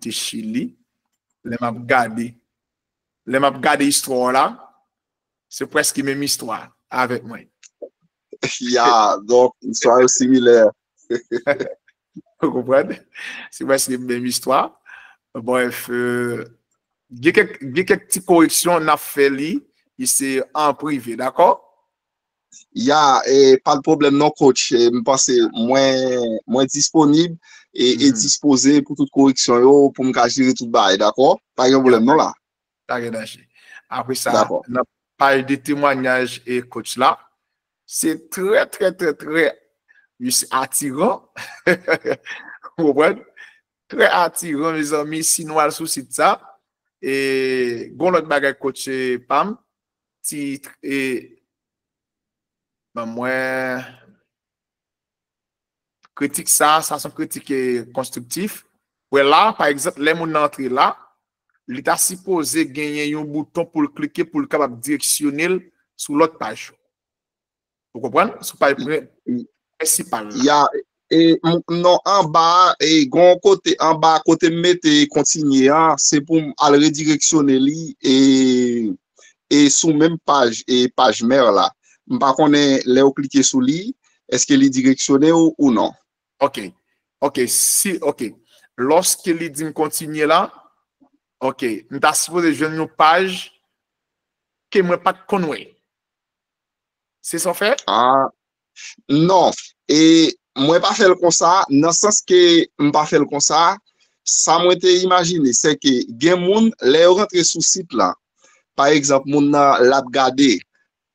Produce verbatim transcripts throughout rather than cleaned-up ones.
te Chili. Lè m ap gade, lè m ap gade istwa w la, se prèske menm istwa avèk mwen. Ya, donk, istwa yo similè. Ou konprann? Se prèske menm istwa. Brèf, euh, gen kèk, gen kèk ti koreksyon n ap fè li, e se an prive, dakò? Ya, e pa de pwoblèm non, coach. E m panse mwen, mwen disponib e, e dispoze pou tout koreksyon yo, pou m ka jere tout bagay, dakò? Pa gen pwoblèm non la. Pa gen danje. Apre sa, nan paj de temwanyaj e coach la, se trè, trè, trè, trè, atiran. Ou konprann? Trè atiran, mezanmi, si nou al sou sit sa. E gon lòt bagay coach e pa m, ti, e, ban mwen, kritik sa, sa se yon kritik e konstriktif. Wè la, pa egzanp, lè moun nan antre la, li ta sipoze genyen yon bouton pou l klike pou l kapab direksyone l sou lòt paj yo. Ou konprann? Sou paj prensipal la. Ya, e, m- non, anba, e, gon kote, anba kote m mete kontinye an, se pou m al redireksyone li, e, e sou menm paj, e paj mè la. M pa konnen lè w klike sou li, èske li direksyone w ou non? Ok, ok, si, ok. Lòske li di m kontinye la, ok, m ta sipoze jwenn yon paj ke mwen pa t konn wè. Se sa w fè? Ah, non. E mwen pa fè l konsa, nan sans ke m pa fè l konsa, sa mwen te imajine, se ke gen moun, lè yo rantre sou sit la, pa egzanp, moun nan l ap gade,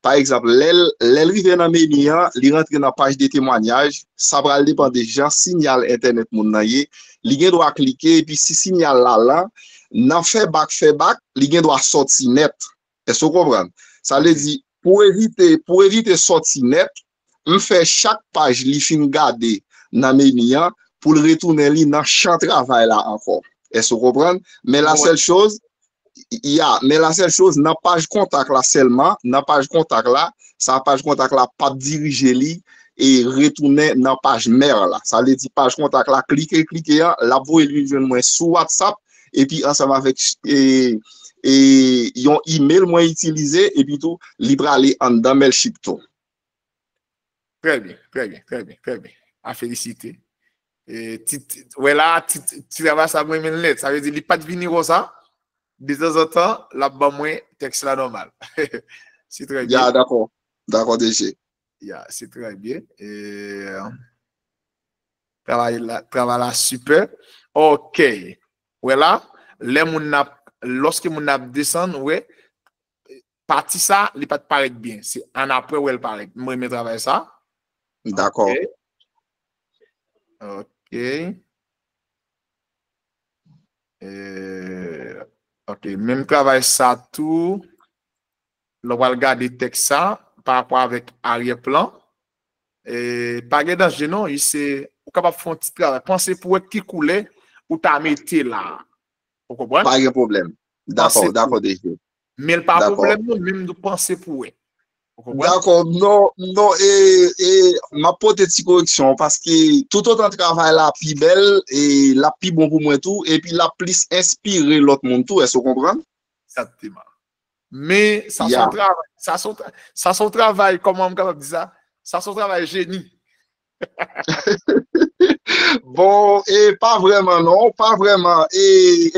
pa egzanp, lè l, lè l rive nan meni an, li rantre nan paj de temwanyaj, sa pral depann de jan sinyal entènèt moun nan ye, li gen dwa klike, epi si sinyal la lan, nan fè bak, fè bak, li gen dwa sòti nèt. Èske w konprann? Sa vle di, pou evite, pou evite sòti nèt, m fè chak paj li fin gade nan meni an pou l retounen li nan chan travay la ankò. Èske w konprann? Men la sèl choz, ya, men la sèl choz, nan paj kontak la sèlman, nan paj kontak la, sa paj kontak la p ap dirije li e retounen nan paj mè la. Sa vle di paj kontak la, klike, klike an, l ap voye l vin jwenn mwen sou WhatsApp, epi ansanm avèk e, e, yon email mwen itilize, epi tou, li prale anndan Mailchimp tou. Trè byen, trè byen, trè byen, trè byen. A felisite. E, ti, ti, wè la, ti, ti, ti travay sa mwen renmen l nèt. Sa vle di li pa t vini konsa. Detanzantan, l ap ban mwen tèks la nòmal. Se trè byen. Ya, dakò. Dakò, D J. Ya, se trè byen. E, travay la, travay la sipè. Ok. Wè la, lè moun n ap, lòske moun n ap desann, wè, pati sa, li pa t parèt byen. Se annapre wè l parèt. M renmen travay sa. Dakò. Ok. Ok. E, ok. Menm travay sa tou. Lè w pral gade tèks sa, pa rapò avèk aryè plan, e, pa gen danje non, se, ou kapab fè yon ti travay. Panse pou wè ki koulè ou ta mete la. Ou konprann? Pa gen pwoblèm. Dakò, dakò, D J. Men l pa pwoblèm non, menm nou panse pou wè. Ou konprann? Dakò, non, non, e, e, m ap pote ti koreksyon, paske toutotan travay la pi bèl, e l ap pi bon pou mwen tou, epi l ap plis enspire lòt moun tou, èske w konprann? Egzakteman. Men sa se yon travay, sa se yon tra- sa se yon travay, kòman m kapab di sa? Sa se yon travay jeni. Bon, e pa vrèman non, pa vrèman. E,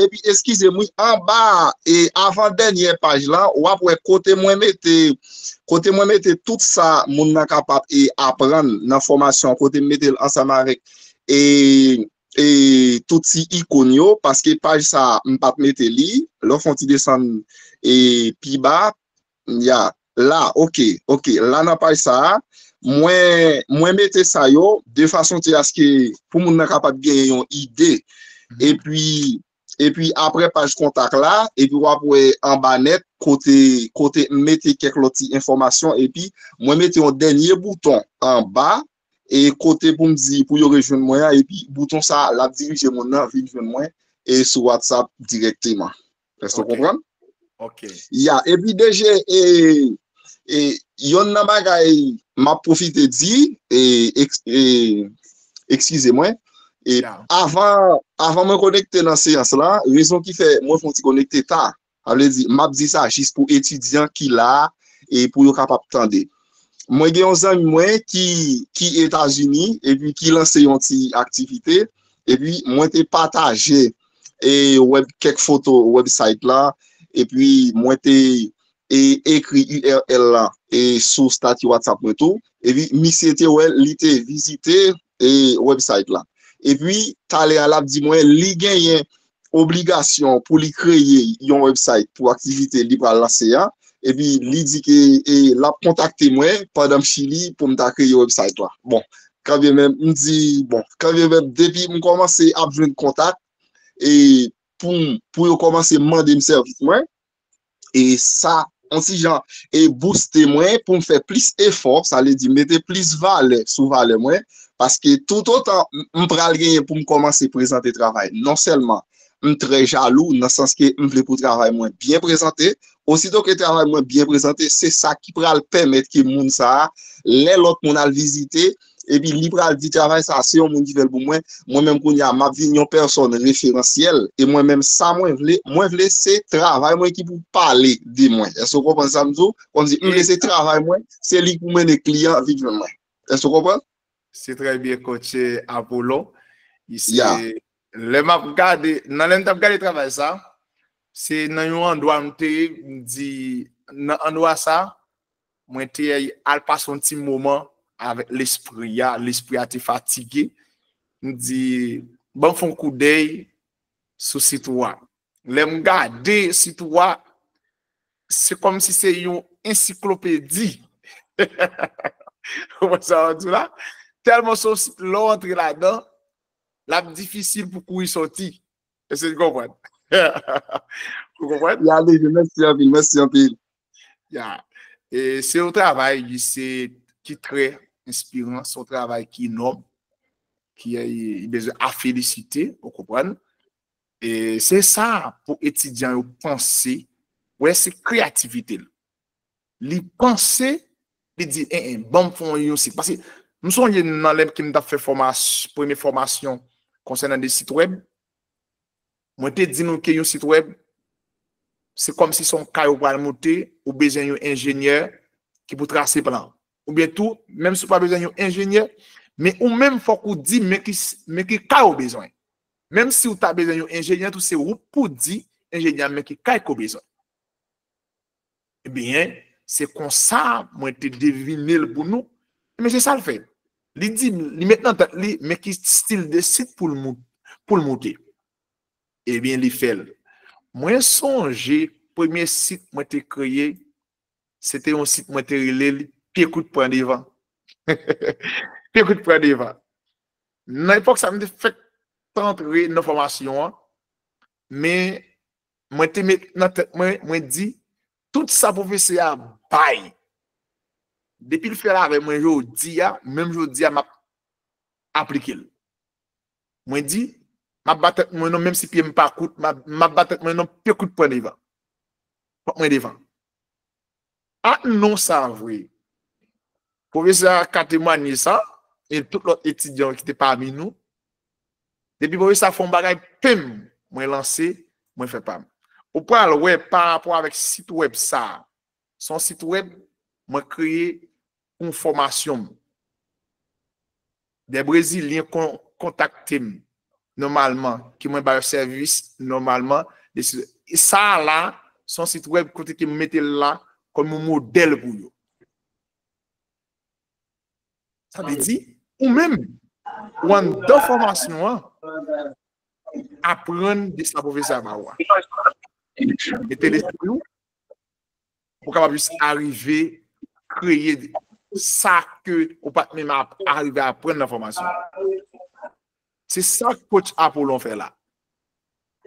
epi eskize m, wi, anba, e avan dènyè paj la, w ap wè kote mwen mete, kote mwen mete tout sa moun nan kapab e aprann nan fòmasyon, kote m mete l ansanm avèk e e tout ti ikòn yo, paske paj sa a, m pa t mete li. Lè w fè yon ti desann e pi ba, ya, la, ok, ok, la nan paj sa a, mwen, mwen mete sa yo de fason te aske pou moun nan kapab genyen yon ide. Epi, epi apre paj kontak la, epi w ap wè anba nèt, kote, kote m mete kèk lòt ti enfòmasyon, epi mwen mete yon dènye bouton anba, e kote pou m di pou yo rejwenn mwen an, epi bouton sa a, l ap dirije moun nan vin jwenn mwen e sou WhatsApp dirèkteman. Èske w konprann? Ok. Ya, epi D J, e, e, yonn nan bagay m ap pwofite di, e, eks- e, eskize mwen, E avan, avan mwen konekte nan seyans la, rezon ki fè mwen fè yon ti konekte ta, sa vle di, m ap di sa jis pou etidyan ki la a, e pou yo kapab tande. Mwen gen yon zanmi mwen ki, ki Etazini, epi ki lanse yon ti aktivite, epi mwen te pataje e web, kèk foto website la, epi mwen te e ekri U R L la e sou stati WhatsApp mwen tou. Epi misye te wè, li te vizite e website la. Epi talè a l ap di mwen li genyen obligasyon pou li kreye yon website pou aktivite li pral lanse a. Epi li di ke e, l ap kontakte mwen pandan m Chili pou m ta kreye website la. Bon, kanmenm m di, bon, kanmenm depi m kòmanse ap jwenn kontak, e pou, pou yo kòmanse mande m sèvis mwen, e sa, yon ti jan, e booste mwen pou m fè plis efò, sa vle di mete plis valè sou valè mwen, paske toutotan m, m pral genyen pou m kòmanse prezante travay, non sèlman m trè jalou, nan sans ke m vle pou travay mwen byen prezante, osito ke travay mwen byen prezante, se sa ki pral pèmèt ke moun sa a, lè lòt moun al vizite, epi li pral di travay sa, se yon moun ki fè l pou mwen, mwen menm kounye a, m ap vin yon pèsòn referansyèl, e mwen menm, sa mwen vle, mwen vle se travay mwen ki pou pale de mwen. Èske w konprann sa m di w? Kòmsi m vle se travay mwen, se li ki pou mennen kliyan vin jwenn mwen. Èske w konprann? Se trè byen, coach Apollon. Lè m ap gade, nan lè m t ap gade travay sa, se nan yon andwa m te ye, m di, nan andwa sa, mwen te al pase yon ti moman avèk lespri a, lespri a te fatige. M di, ban m fè yon koudèy sou sit ou a. Lè m gade sit ou a, se kòmsi se yon ensiklopedi. Ou konprann sa m ap di w la? Tèlman se yon sit, lè w antre ladan, l ap difisil pou kouri sòti. Èske w konprann? Ou konprann? Ya, deje, mèsi anpil, mèsi anpil. Ya. E se yon travay, se, ki trè enspiran, se yon travay ki nòb, ki, e, bezwen a felisite, ou konprann? E se sa pou etidyan yo panse, wè se kreyativite l. Li panse, li di, en, en, ban m fè yon sit. Paske m sonje nan lè ke m t ap fè fòmas-, premye fòmasyon konsènan de sit wèb, mwen te di nou ke yon sit wèb, se kòmsi se yon kay ou pral moute, ou bezwen yon enjenyè ki pou trase plan. Oubyen tou, menm si w pa bezwen yon enjenyè, men ou menm fòk ou di men ki, men ki kay ou bezwen. Menm si w ta bezwen yon enjenyè tou, se ou k pou di enjenyè a men ki kay ke w bezwen. Ebyen, se konsa mwen te devine l pou nou. Ebyen, se sa l fè. Li di, li met nan tèt li, men ki stil de sit pou l mou-, pou l moute. Ebyen, li fè l. Mwen sonje, premye sit mwen te kreye, se te yon sit mwen te rele li Pye kout pran devan. Pye kout pran devan. Nan epòk sa, m te fèk antre nan fòmasyon an, men mwen te met nan tèt mwen, mwen di, tout sa pwofesè a bay, depi l fè l avè mwen jodi a, menm jodi a, m ap aplike l. Mwen di, m ap bat tèt mwen non, menm si pye m pa kout, m ap, m ap bat tèt mwen non, pye kout pran devan. Fòk mwen devan. Ak non sa vre. Pwofesè a ka temwanye sa, e tout lòt etidyan ki te pami nou. Depi pwofesè a fè yon bagay, pim, mwen lanse, mwen fè pa m. Ou pral wè pa rapò avèk sit wèb sa a. Se yon sit wèb mwen kreye pou fòmasyon m. De Brezilyen kon-, kontakte m nòmalman, ke mwen ba yo sèvis nòmalman. E sa a la, se yon sit wèb kote ke m mete l la kòm yon modèl pou yo. Sa vle di, ou menm, ou anndan fòmasyon an, aprann de sa pwofesè a ba ou a. Mete lespri w, pou w kapab jis arive kreye sa ke ou pa t menm ap-, arive aprann nan fòmasyon. Se sa coach Apollon fè la.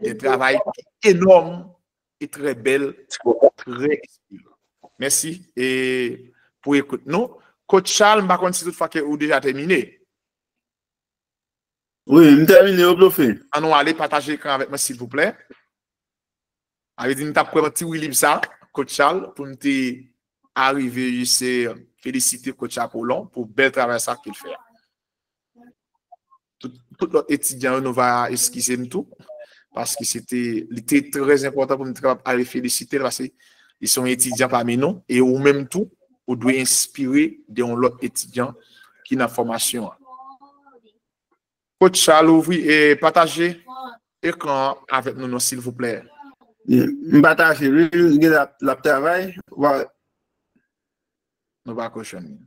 Yon travay ki enòm e trè bèl, trè enspiran. Mèsi e pou ekout nou. Coach Charles, m pa konn si tout fwa ke ou deja tèmine. Wi, m tèmine, yo blofe. Ann nou ale, pataje ekran avèk mwen, silvouplè. Sa vle di, m t ap kwè yon ti wi lib sa, coach Charles, pou m te arive, se felisite coach Apollon pou bèl travay sa ke l fè a. Tout tout lòt etidyan yo, nou va eskize m tou, paske se te, li te trè enpòtan pou m te kapab ale felisite l, paske li se yon etidyan pami nou, e ou menm tou, ou dwe enspire de yon lòt etidyan ki nan fòmasyon an. Coach Charles, ouvri e pataje ekran an avèk nou, non, silvouplè. M pataje, wi, gen l ap, l ap travay. Wa- Nou pa ko jwenn li.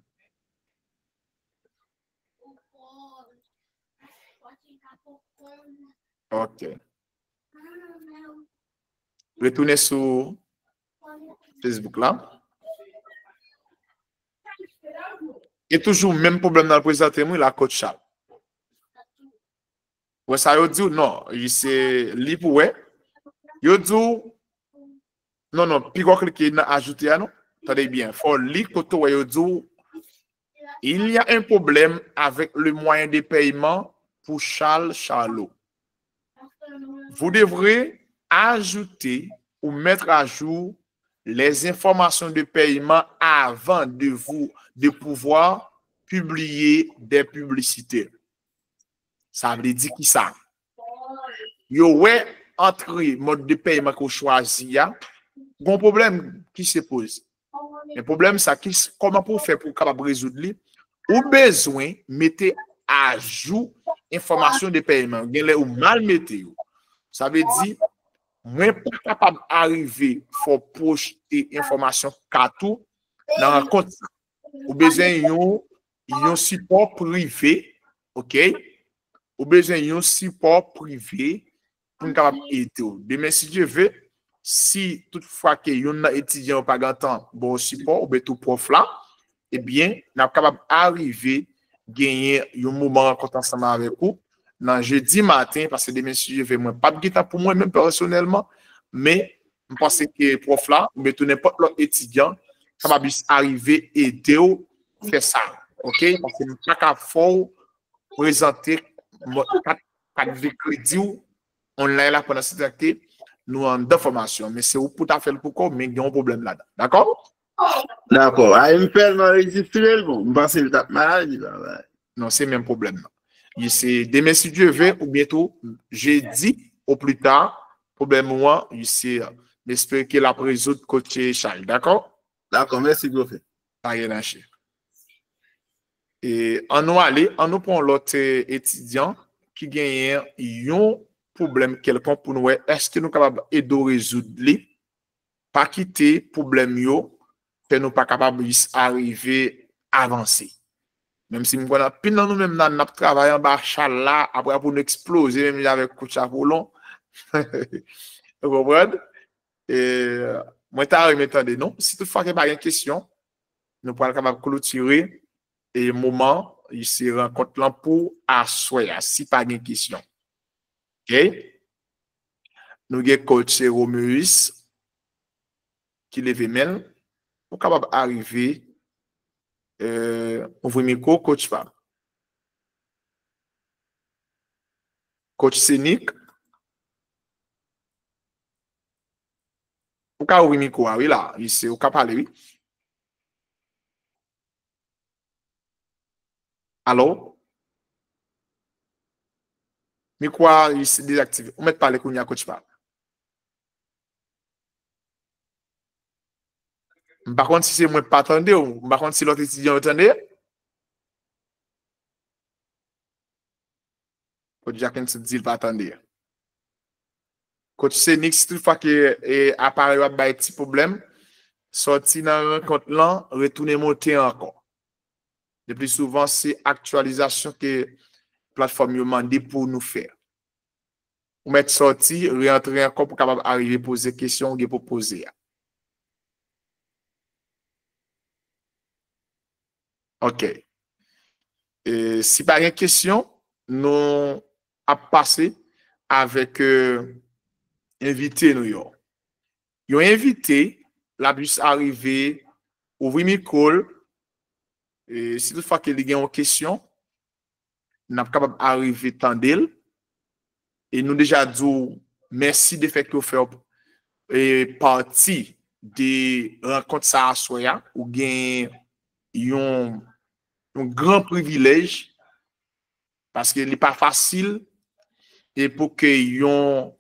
Ok. Retounen sou Facebook la. E toujou menm pwoblèm nan prezante m, wi, la, coach Charles. Wè sa yo di w, non, se li pou wè. Yo di w, non, non, pi gwo klike nan ajoute a, non. Tande byen, fò w li kote w wè yo di w, il y a un problème avec le moyen de paiement pour Charles Charlot. Vous devrez ajouter ou mettre à jour les informations de paiement avant de vous, de pouvoir publier des publicités. Sa vle di ki sa? Yo wè antre mòd de pèyman ke w chwazi a, gon pwoblèm ki se poze. Men pwoblèm sa, ki, kòman pou w fè pou w kapab rezoud li? Ou bezwen mete ajou enfòmasyon de pèyman. Genlè ou mal mete yo. Sa vle di, mwen pa kapab arive fè w pwoste enfòmasyon kat ou nan rankont sa. Ou bezwen yon, yon sipò prive, ok? Ou bezwen yon sipò prive pou n kapab ede w. Demen, si Dye ve, si toutfwa ke youn nan etidyan yo pa gentan ba w sipò, oubyen tou pwòf la, ebyen, n ap kapab arive genyen yon moman rankont ansanm avèk ou nan jedi maten, paske demen, si Dye ve, mwen p ap gentan pou mwen menm pèsonèlman, men m panse ke pwòf la, oubyen tou nenpòt lòt etidyan, kapab jis arive ede w fè sa, ok? Paske m pa ka fè w prezante mò-, kat, kat de kredi w online la pandan se tan ke nou anndan fòmasyon. Men se ou pou ta fè l pou kò w, men gen yon pwoblèm ladan. Dakò? Dakò. A, m fè l, m anrejistre l, bon, m panse l t ap maladi, bagay. Non, se menm pwoblèm nan. Li se demen, si Dye ve, oubyen tou jedi, o pli ta, pwoblèm ou an, li se, m espere ke l ap rezoud kote Charles. Dakò? Dakò, mèsi, Prefè. Pa gen anyen. E, ann nou ale, ann nou pran yon lòt, eh, etidyan ki genyen yon pwoblèm kèlkonk pou nou wè èske nou kapab ede w rezoud li. Pa kite pwoblèm yo fè nou pa kapab jis arive avanse. Menm si m kwè anpil nan nou menm nan, n ap travay anba chal la, apre pou nou eksploze menm jan avèk kout chapo lon. Ou konprann? E, mwen ta renmen tande nou. Si toutfwa ke pa gen kesyon, nou pral kapab klotire, e, moman, se rankont lan pou aswè a, si pa gen kesyon. Ok? Nou gen coach Romeus ki leve men l. Ou kapab arive, e, ouvri mikwo, coach pa m. Coach Scénic. Ou ka ouvri mikwo a, wi, la. Wi, se ou ka pale, wi. Alo? Mikwo a, wi, se dezaktive. Ou mèt pale kounye a, coach pa m. M pa konn si se mwen k pa tande w, m pa konn si lòt etidyan yo tande. Kot Jacquinson di l pa tande. Kot Senix, tout fwa ke, e, aparèy w ap bay ti pwoblèm, sòti nan rankont lan, retounen monte ankò. Le pli souvan, se aktyalizasyon ke platfòm yo mande pou nou fè. Ou mèt sòti, reantre ankò pou kapab arive poze kesyon ou gen pou poze a. Ok. E, si pa gen kesyon, nou ap pase avèk, e, envite nou yo. Yon envite, l ap jis arive, ouvri mikwo l, e, si tout fwa ke li gen yon kesyon, n ap kapab arive tande l. E nou deja di w mèsi de fèt ke w fè, e, pati de rankont sa aswè a. Ou gen yon, yon gran privilèj Paske li pa fasil e pou ke yon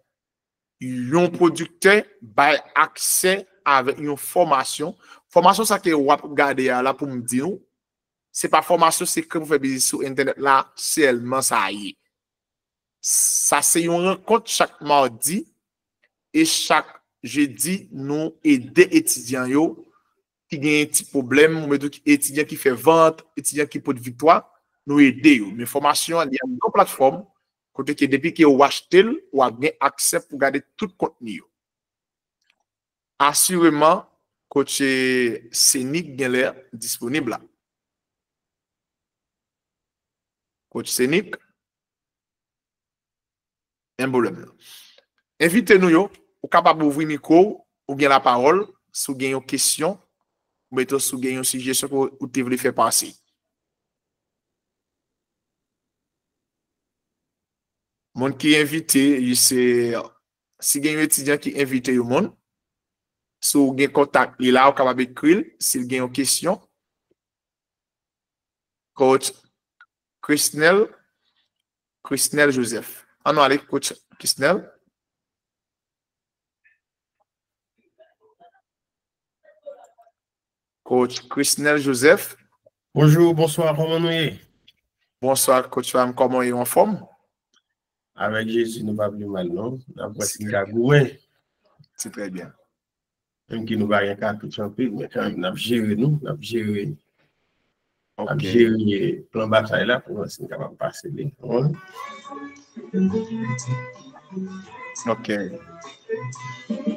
yon pwodiktè bay aksè avèk yon fòmasyon. Fòmasyon sa ke w ap gade a la pou m di w, se pa fòmasyon sekrè pou fè biznis sou entènèt la sèlman sa ye. Sa se yon rankont chak madi e chak jedi nou ede etidyan yo ki gen ti pwoblèm, oubyen tou etidyan ki fè vant, etidyan ki pot viktwa, nou ede yo. Men fòmasyon an, li an yon platfòm kote ke depi ke w achte l, w ap gen aksè pou gade tout kontni yo. Asireman, coach Senik genlè disponib la. Coach Senik, en pwoblèm nan. Envite nou yo, ou kapab ouvri mikwo w, ou gen lapawòl, si w gen yon kesyon, oubyen tou si w gen yon sijesyon ke w te vle fè pase. Moun ki envite, li se, si gen yon etidyan ki envite yon moun, si w gen kontak li la, ou kapab ekri l, si l gen yon kesyon. Coach Chrisnel, Chrisnel Joseph. Ann nou ale, coach Chrisnel. Coach Chrisnel Joseph. Bonjou, bonswa, kòman nou ye? Bonswa, coach Ram, kòman w ye, w anfòm? Avèk Jezi, nou pa pi mal, non. N ap wè si n ka goumen. Se trè byen. Menm ke nou pa gen katouch anpil, men kanmenm, n ap jere nou, n ap jere, n ap Ok. jere plan batay la pou wè si n kapab pase li. Wi. Ok.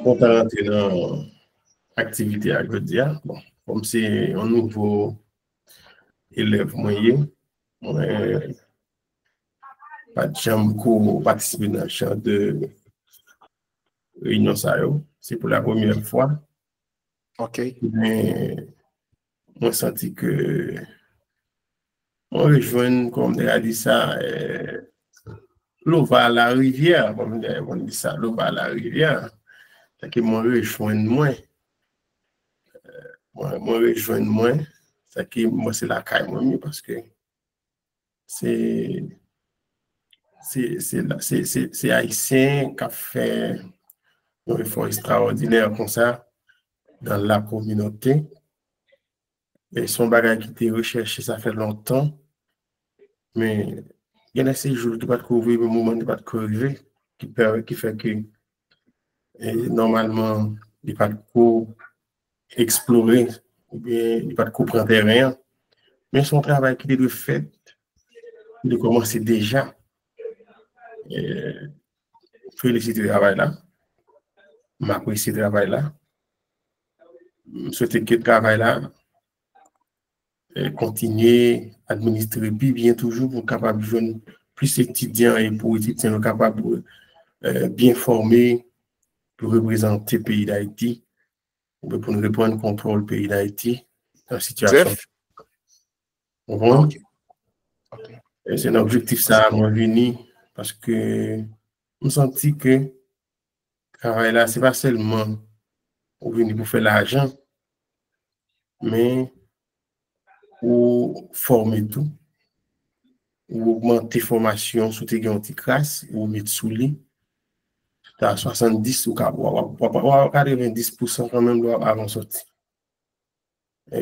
Kontan rantre nan aktivite a jodi a. Bon, kòm se yon nouvo elèv mwen ye, mwen pa t janm ko patisipe nan jan de reyinyon sa yo. Se pou la premyè fwa. Ok. Men, mwen santi ke mwen rejwenn, kòman m te ka di sa, eh, lova larivyè, kòm m te konn di sa, lova larivyè. Sa ke mwen rejwenn mwen. Eh, mwen, mwen rejwenn mwen. Sa ke mwen se lakay mwen, men paske se, se, se, se, se, se Ayisyen k ap fè yon efò ekstraòdinè konsa nan la kominote. E se yon bagay ki te rechèche, sa fè lontan. Men, gen de se jou ki pa t ko rive, moman ki pa t ko rive, ki pè-, ki fè ke, e, nòmalman, li pa t ko eksplore, oubyen li pa t ko pran tèren an. Men se yon travay ki te dwe fèt, ki te kòmanse deja. E, felisite travay la. M apresye travay la. M swete ke travay la, e, kontinye administre pi byen toujou pou kapab jwenn plis etidyan e pou etidyan yo kapab, e, byen fòme pou reprezante peyi Dayiti, oubyen pou n reprann kontwòl peyi Dayiti nan sitiyasyon. Joseph? Ou konprann? Ok. Ok. E se nan objektif sa a mwen vini, paske m santi ke travay la, se pa sèlman ou vini pou fè lajan, men ou fòme tou, ou ogmante fòmasyon, si w te gen yon ti kras, ou met sou li. Ta swasanndis, ou ka, w ap, w ap, w ap, w ap katrevendis pousan kanmenm lè w ap avan sòti. E,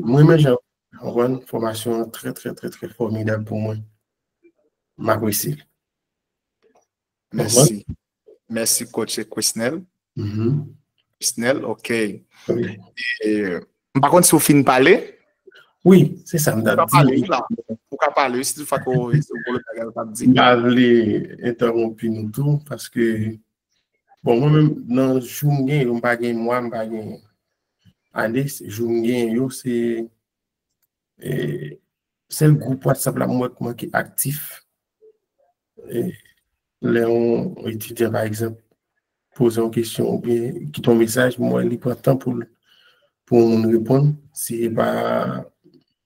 mwen menm, jan, w konprann, fòmasyon an trè, trè, trè, trè fòmidab pou mwen. M apresye. Mèsi. Mèsi, coach Quesnel. Mhm. Quesnel, ok. Wi. E, m pa konn si w fin pale. Wi, se sa m t ap di. Ou ka pale, wi, la. Ou ka pale, wi, si tout fwa ke w, ou gen bagay ou t ap di. M pa vle entèwonpi nou tou, paske, bon, mwen menm, nan jou m gen yo, m pa gen mwa, m pa gen ane, se jou m gen yo, se, e, sèl gwoup WhatsApp la, m wè kòman ki aktif. E, lè yon etidyan, pa egzanp, poze yon kesyon oubyen kite yon mesaj, m wè li pran tan pou l, pou yon moun reponn. Si se pa,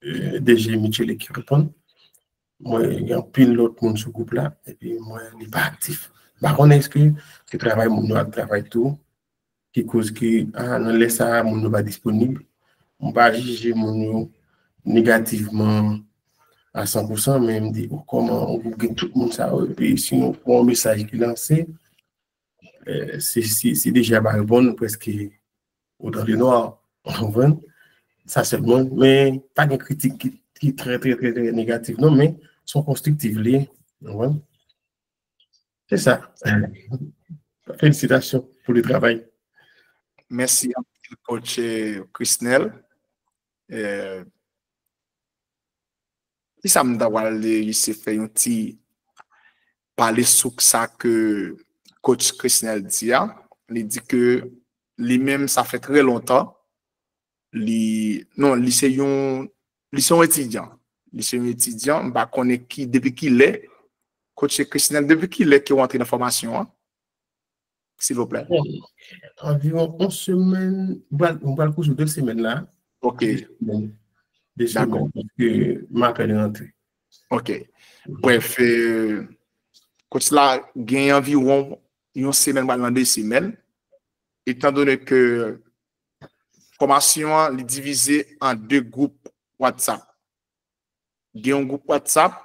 e, D J Michele ki reponn, m wè gen anpil lòt moun sou gwoup la, epi m wè li pa aktif. M pa konnen èske se travay moun yo ap travay tou, ki koz ke, a, nan lè sa a, moun yo pa disponib. M pa jije moun yo negativman, a san pou san, men m di, o, kòman yon gwoup gen tout moun sa yo, epi si yon, yon mesaj ki lanse, eh, se, se, se deja pa reponn, prèske ou dans le noir, ou konprann? Sa sèlman, men pa gen kritik ki, ki trè, trè, trè, trè negatif, non, men se yon konstriktif li ye, ou konprann? Se sa. Felisitasyon pou le travay. Mèsi anpil, coach, eh, Chrisnel. Eh, kisa m ta pral di, se fè yon ti pale sou sa ke coach Chrisnel di a. Li di ke li menm, sa fè trè lontan, li, non, li se yon, li se yon etidyan. Li se yon etidyan, m pa konnen ki, depi ki lè. Coach Chrisnel, depi ki lè ke w antre nan fòmasyon an? Silvouplè. Bon, anviwon yon semèn, m pral, m pral kouri sou de semèn la. Ok. De semèn, de semèn, paske m apèn rantre. Ok. Brèf, eh, coach la gen anviwon yon semèn, pral nan de semèn. Etan done ke fòmasyon an, li divize an de gwoup WhatsApp. Gen yon gwoup WhatsApp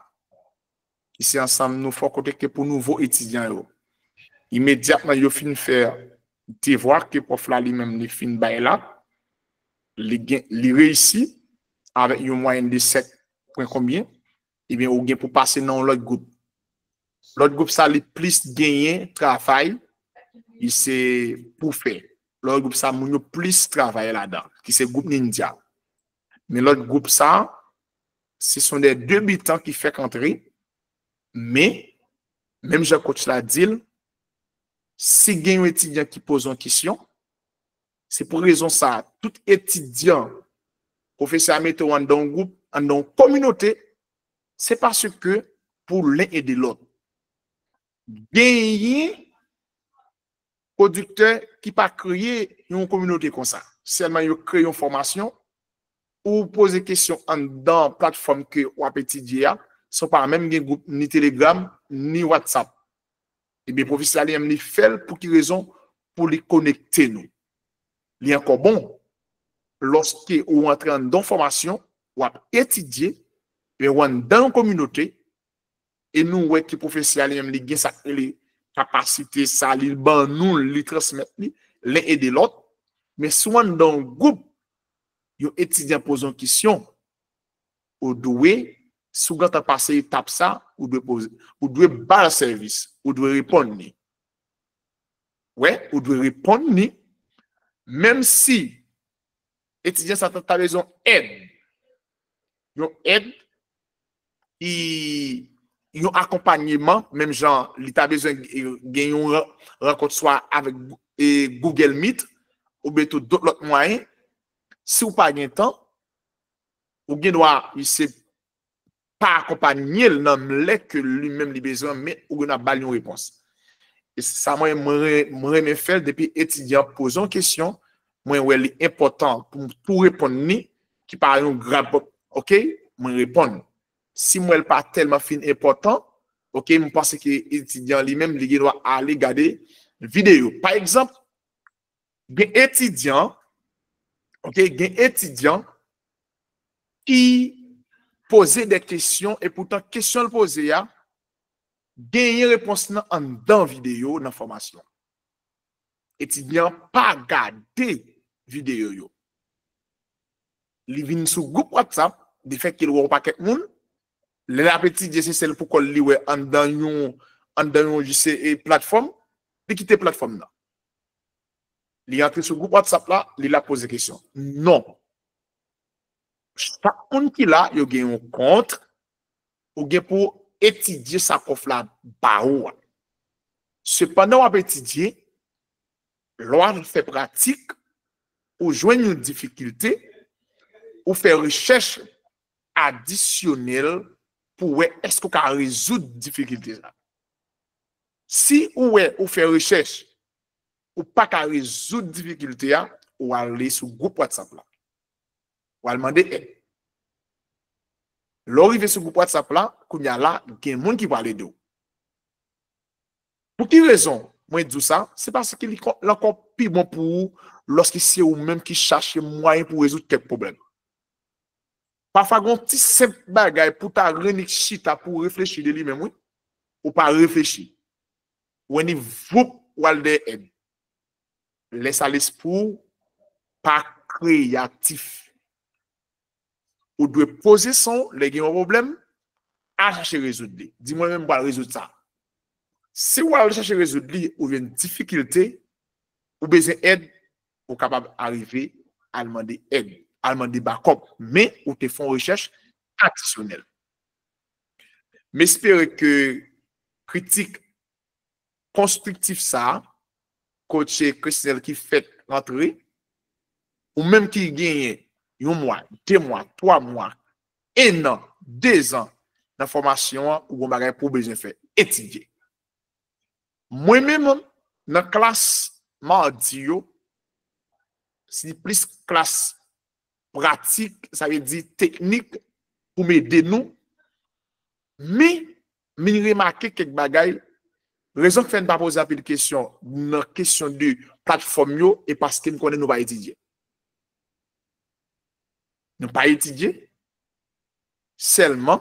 ki se Ansanm Nou Fò, kote ke pou nouvo etidyan yo. Imedyatman yo fin fè devwa ke pwòf la li menm li fin bay la, li gen, li reyisi avèk yon mwayèn de sèt pwen konbyen, ebyen ou gen pou pase nan yon lòt gwoup. Lòt gwoup sa li plis genyen travay, li se pou fè. Lòt gwoup sa moun yo plis travay ladan, ki se gwoup Ninja. Men lòt gwoup sa, se sont des débutants ki fèk antre, men, menm jan coach la di l, si gen yon etidyan ki poze yon kesyon, se pou rezon sa, tout etidyan, pwofesè a mete w anndan yon gwoup, anndan yon kominote, se paske pou len ede lòt. Genyen pwodiktè ki pa kreye yon kominote konsa. Sèlman yo kreye yon fòmasyon, ou poze kesyon anndan platfòm ke w ap etidye a, san w pa menm gen gwoup ni Telegram, ni WhatsApp. Ebyen, pwofesè a li menm li fè l pou ki rezon? Pou li konekte nou. Li ankò bon, lòske ou antre anndan yon fòmasyon, w ap etidye, ebyen, ou anndan yon kominote, e nou wè ke pwofesè a li menm li gen sa k rele kapasite sa, li ban nou, li transmèt li, len ede lòt. Men si w anndan yon gwoup, yon etidyan poze yon kesyon, ou dwe, si w gentan pase etap sa, ou dwe poze, ou dwe ba l sèvis, ou dwe reponn li. Wè, ou dwe reponn li, menm si etidyan sa ta, ta bezwen èd. Yon èd, e, yon akonpanyeman, menm jan li ta bezwen gen yon ran-, rankont swa avèk, e, Google Meet, oubyen tout dòt lòt mwayen, si w pa gen tan, ou gen dwa, se pa akonpanye l nan lè ke li menm li bezwen, men ou gen dwa ba l yon repons. E sa mwen, mwen re-, mwen renmen fè l depi etidyan poze yon kesyon, mwen wè li enpòtan pou m tou reponn li, ki pa yon grab, ok, mwen reponn. Si m wè l pa tèlman fin enpòtan, ok, m panse ke etidyan li menm, li gen dwa ale gade videyo. Pa egzanp, gen etidyan, ok, gen etidyan ki poze de kesyon, e poutan kesyon l poze a, genyen repons nan anndan videyo nan fòmasyon. Etidyan pa gade videyo yo. Li vin sou gwoup WhatsApp, defèt ke l wè yon pakèt moun, lè l ap etidye, se sèl pou kò l li wè anndan yon, anndan yon jis e platfòm, li kite platfòm nan. Li antre sou gwoup WhatsApp la, li la poze kesyon. Non. Chak moun ki la, yo gen yon kont, ou gen pou etidye sa pwòf la ba ou a. Sepandan, w ap etidye, lè w ap fè pratik, ou jwenn yon difikilte, ou fè rechèch adisyonèl pou wè èske w ka rezoud difikilte sa. Si ou wè ou fè rechèch, ou pa ka rezoud difikilte a, ou ale sou gwoup WhatsApp la. Ou al mande èd. Lè w rive sou gwoup WhatsApp la, kounye a la, gen moun ki pral ede w. Pou ki rezon mwen di w sa? Se paske li kon-, li ankò pi bon pou ou lòske se ou menm ki chache mwayen pou rezoud kèk pwoblèm. Pafwa gen yon ti senp bagay pou ta rennik chita pou reflechi de li menm, wi. Ou pa reflechi. Ou annik voup, ou al dèyè èd. Lè sa lespri w pa kreyatif. Ou dwe poze san w, lè gen yon pwoblèm, al chache rezoud li. Di mwen menm m pral rezoud sa. Si w al chache rezoud li, ou jwenn difikilte, ou bezwen èd, ou kapab arive al mande èd, al mande bakòp, men ou te fè yon rechèch adisyonèl. M espere ke kritik konstriktif sa a, coach Christnel ki fèk rantre, ou menm ki genyen yon mwa, de mwa, twa mwa, en an, de zan nan fòmasyon an, ou gen bagay pou w bezwen fè, etidye. Mwen menm, nan klas madi yo, se plis klas pratik, sa vle di teknik, pou m ede nou. Men, m vin remake kèk bagay. Rezon k fè n pa poze anpil kesyon nan kesyon de platfòm yo, e paske m konnen nou pa etidye. Nou pa etidye. Sèlman,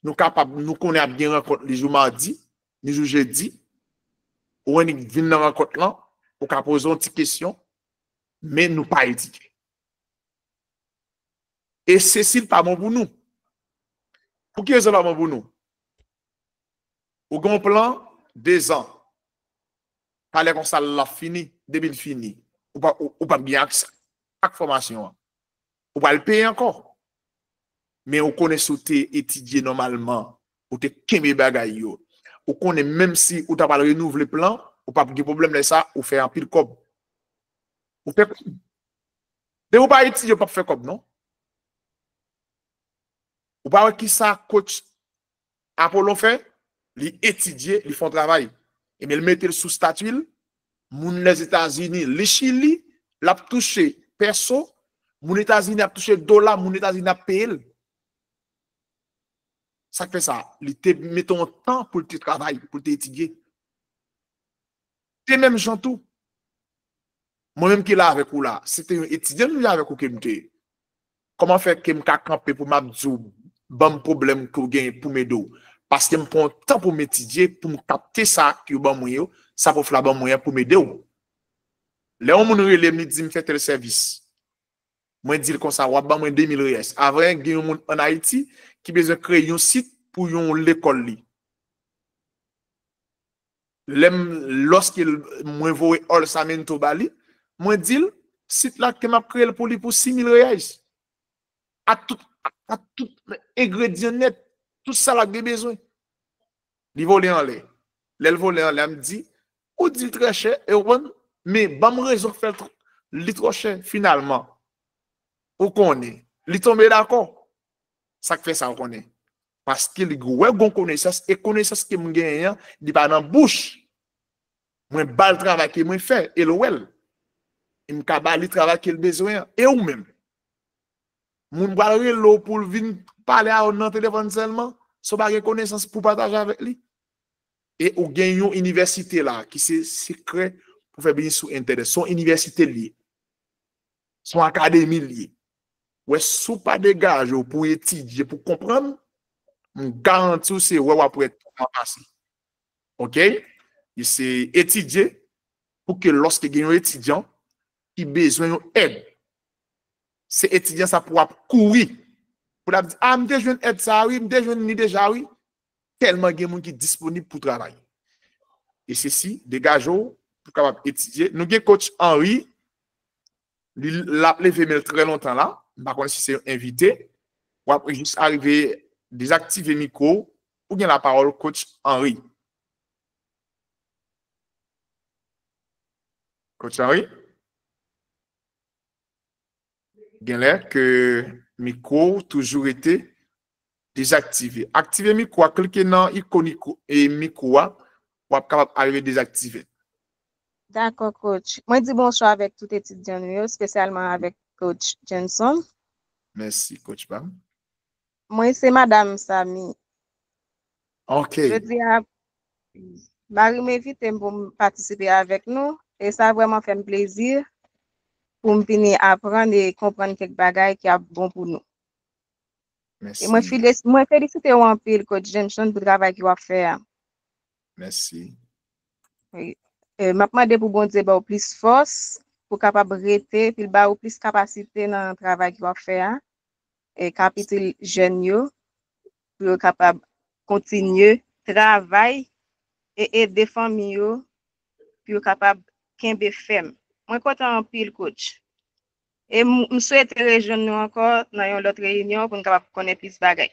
nou kapab, nou konnen ap gen rankont li jou madi, ni jou jedi. Ou annik vin nan rankont lan, ou ka poze yon ti kesyon, men nou pa etidye. E Cecil pa bon pou nou. Pou ki rezon l pa bon pou nou? Ou gen yon plan de zan. Talè konsa l ap fini, depi l fini, ou pa, ou, ou p ap gen aksè ak fòmasyon an. Ou pral peye ankò. Men ou konnen si w te etidye nòmalman, ou te kenbe bagay yo, ou konnen menm si ou ta pral renouvle plan, ou p ap gen pwoblèm lè sa, ou fè anpil kòb. Ou fè kòb. Depi ou pa etidye, ou p ap fè kòb, non. Ou pa wè kisa coach Apollon fè? Li etidye, li fè yon travay. Ebyen, li mete l sou stati l. Moun Lèzetazini, li Chili, l ap touche pèso. Moun Etazini ap touche dola, moun Etazini ap peye l. Sa k fè sa? Li te mete yon tan pou l te travay, pou l te etidye. Te menm jan tou. Mwen menm ki la avèk ou la, se te yon etidyan m te avèk ou ke m te ye. Kòman fè ke m ka kanpe pou m ap di w, ban m pwoblèm ke w genyen pou m ede w? Paske m pran yon tan pou m etidye, pou m kapte sa ke yo ban mwen yo, sa pwòf la ban mwen an pou m ede w. Lè yon moun rele m, li di m fè tèl sèvis. Mwen di l konsa, w ap ban mwen de mil reyès. Avan, gen yon moun ann Ayiti ki bezwen kreye yon sit pou yon lekòl li. Lè m, lòske l, mwen voye òl sa mento ba li, mwen di l, sit la ke m ap kreye l pou li pou sis mil reyès. A tout, a, a tout engredyan nèt, tout sa l ap gen bezwen. Li vole anlè. Lè l vole anlè a, m di, ou di l trè chè, e w konprann, men ban m rezon k fè l tr-, li twò chè, finalman. Ou konnen, li tonbe dakò. Sa k fè sa, ou konnen? Paske li wè gon konesans, e konesans ke m genyen an, li pa nan bouch. Mwen ba l travay ke mwen fè, e l wè l. E m ka ba li travay ke l bezwen an. E ou menm? Moun pral rele w pou l vin pale a w nan telefòn sèlman, san w pa gen konesans pou pataje avèk li. E ou gen yon inivèsite la ki se sekrè pou fè biznis sou entènèt. Se yon inivèsite l ye. Se yon akademi l ye. Wè, si w pa degaje w pou etidye, pou konprann, m garanti w se wè w ap wè tan an pase. Oke? E se etidye pou ke lòske gen yon etidyan ki bezwen yon èd, se etidyan sa pou w ap kouri. Pou l ap di, a, m te jwenn èd sa a, wi, m te jwenn li deja, wi. Tèlman gen moun ki disponib pou travay. E se si, degaje w pou kapab etidye. Nou gen coach Henry, li, l ap leve men l trè lontan la. M pa konn si se yon envite. W ap jis arive dezaktive mikwo w. Ou gen lapawòl, coach Henry. Coach Henry? Genlè ke mikwo w toujou rete dezaktive. Aktive mikwo a, klike nan ikòn ikwo-, e mikwo a, w ap kapab arive dezaktive. Dakò, coach. Mwen di bonswa avèk tout etidyan nou yo, espesyalman avèk coach Jenson. Mèsi, coach pa m. Mwen se madanm Samy. Ok. Jodi a, mari m envite m pou m patisipe avèk nou, e sa vrèman fè m plezi pou m vini aprann e konprann kèk bagay ki ap bon pou nou. E mwen, mwen felisite w anpil, Coach Jameson, pou travay ke w ap fè a. Mèsi. Wi. E, m ap mande pou Bondye ba w plis fòs, pou w kapab rete, pou l ba w plis kapasite nan travay ke w ap fè a. E, ka pitil jèn yo, pou yo kapab kontinye travay e ede fanmi yo, pou yo kapab kenbe fèm. Mwen kontan anpil, Coach. E m, m swete rejwenn nou ankò nan yon lòt reyinyon pou n kapab konnen plis bagay.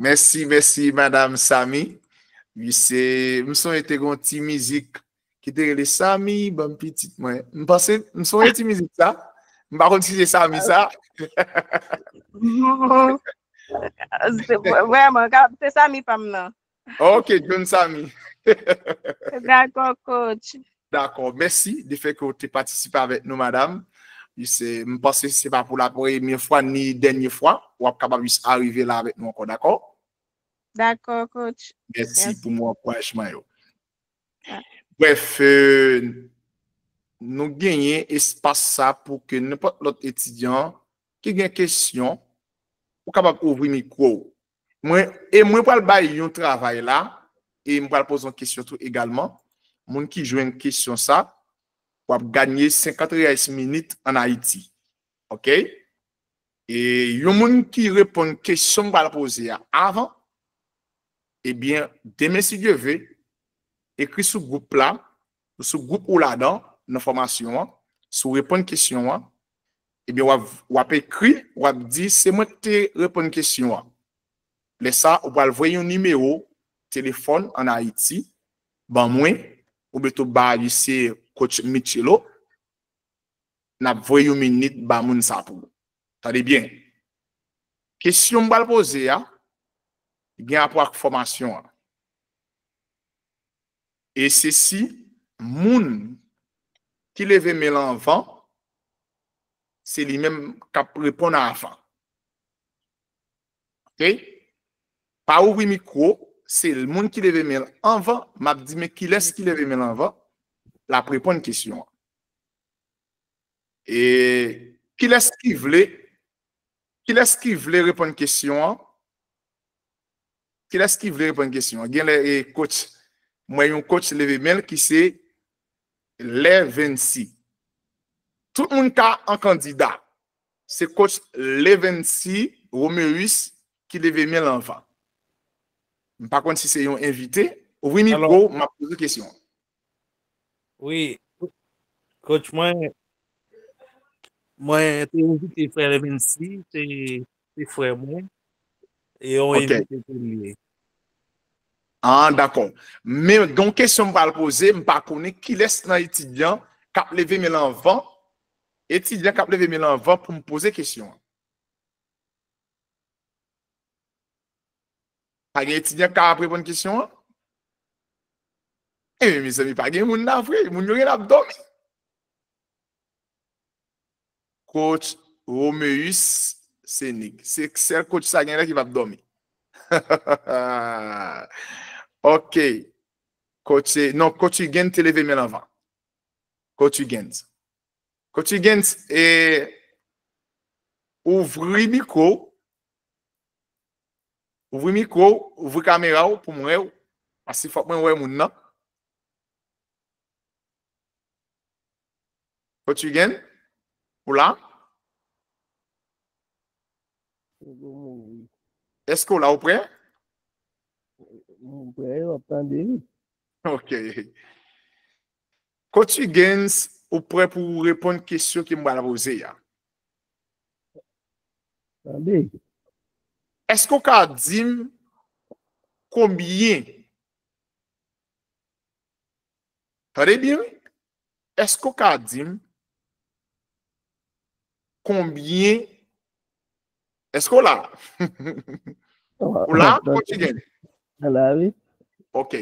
Mèsi, mèsi, Madanm Samy. Wi, se, m sonje te gen yon ti mizik ki te rele Samy, ban m pitit mwen. M panse, m sonje ti mizik sa. M pa konn si se Samy sa. Vrèman, se Samy pa m nan. Ok, John Samy. Dakò, coach. Dakò, mèsi de fè ke w te patisipe avèk nou, madanm. M panse se pa pou la premye fwa ni dènye fwa w ap kapab jis arive la avèk nou ankò, dakò? Dakò, coach. Mèsi pou mo ankourajman yo. Brèf, euh, nou genyen espas sa pou ke nenpòt lòt etidyan ki gen kesyon, ou kapab ouvri mikwo w. Mwen, e mwen pral bay yon travay la, e mwen pral poze yon kesyon tou egalman. Moun ki jwenn kesyon sa, w ap ganye senkant reyès minit ann Ayiti. Ok? E yon moun ki reponn kesyon m pral poze a avan, ebyen, demen si Dye ve, ekri sou gwoup la, sou gwoup ou ladan, nan fòmasyon an, si w reponn kesyon an, ebyen, w ap, w ap ekri, w ap di, se mwen ki te reponn kesyon an. Lè sa, ou pral voye yon nimewo telefòn ann Ayiti, ban mwen, oubyen tou ba li se coach Michelo, n ap voye yon minit ba moun sa pou ou. Tande byen. Kesyon m pral poze a, gen rapò ak fòmasyon an. E se si moun ki leve men l anvan, se li menm k ap reponn avan. Ok? Pa ouvri mikwo, se moun ki leve men l anvan, m ap di men kilès ki leve men l anvan, l ap reponn kesyon an. E kilès ki vle, kilès ki vle reponn kesyon an? Kilès ki vle reponn kesyon an? Genlè e coach, mwen yon coach leve men l ki se Levency. Tout moun ka an kandida. Se coach Levency Romeus ki leve men l anvan. M pa konn si se yon envite. Ouvri mikwo, m ap poze kesyon. Wi, coach mwen, mwen te envite frè Levency, se, se frè mwen. E yon envite ke l ye. Ah, dakò. Men gen yon kesyon m pral poze, m pa konnen kilès nan etidyan k ap leve men l anvan. Etidyan k ap leve men l anvan pou m poze kesyon an. Pa gen etidyan k ap reponn kesyon an? Ebyen, mezanmi, pa gen moun la vre. Moun yo genlè ap dòmi. Coach Romeus Senig. Se sèl coach sa genlè ki p ap dòmi. Ok. Coach, non, coach Huguens te leve men l anvan. Coach Huguens. Coach Huguens, e, ouvri mikwo w. Ouvri mikwo w, ouvri kamera w pou m wè w. Paske fòk mwen wè moun nan. Coach Huguens, ou la? Èske w la, ou prè? M prè, w ap tande, wi. Ok. Coach Huguens, ou prè pou w reponn kesyon ke m pral poze a? Tande. Èske w ka di m konbyen? Tande byen, wi. Èske w ka di m konbyen? Èske w la? Ou la, Coach Huguens? M la, wi. Ok.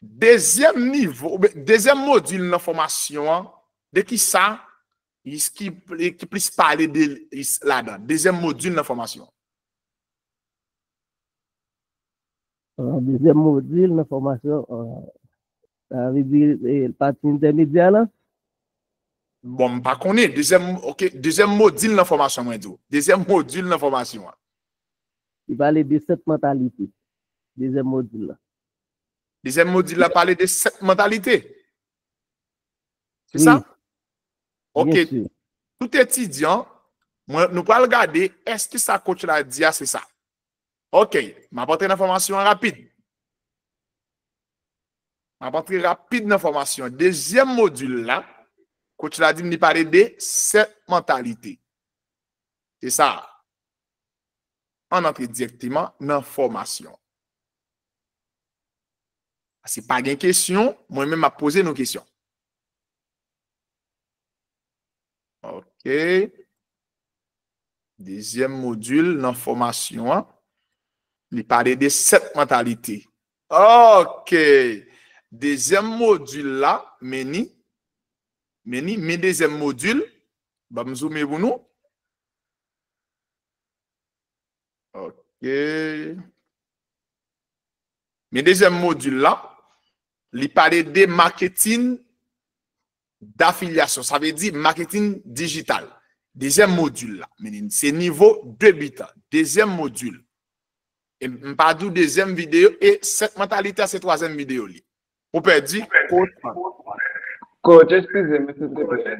Dezyèm nivo, oubyen dezyèm modil nan fòmasyon an, de ki sa ki, ki plis pale de ladan? Dezyèm modil nan fòmasyon an. Dezyèm modil nan fòmasyon, sa vle di pati entèmedya la? Bon, m pa konnen. Dezyèm, ok, dezyèm modil nan fòmasyon, mwen di w. Dezyèm modil nan fòmasyon an. Li pale de sèt mantalite. Dezyèm modil la. Dezyèm modil la pale de sèt mantalite. Se sa? Ok. Tout etidyan, mwen, nou pral gade, èske sa coach la di a se sa? Ok, m ap antre nan fòmasyon an rapid. M ap antre rapid nan fòmasyon. Dezyèm modil la, coach la di m li pale de sèt mantalite. Se sa. Ann antre dirèkteman nan fòmasyon. Paske pa gen kesyon, mwen menm m ap poze nou kesyon. Ok. Dezyèm modil nan fòmasyon an, li pale de sèt mantalite. Ok. Dezyèm modil la, men ni, men ni, men dezyèm modil, ban m zoume pou nou. Ok. Men dezyèm modil la, li pale de maketin d'affiliation, sa vle di maketin dijital. Dezyèm modil la, men se nivo debitan. Dezyèm modil. E m pa di w dezyèm videyo, e sèt mantalite a se twazyèm videyo li. Ou pèdi, coach. Coach, eskize m, silteplè.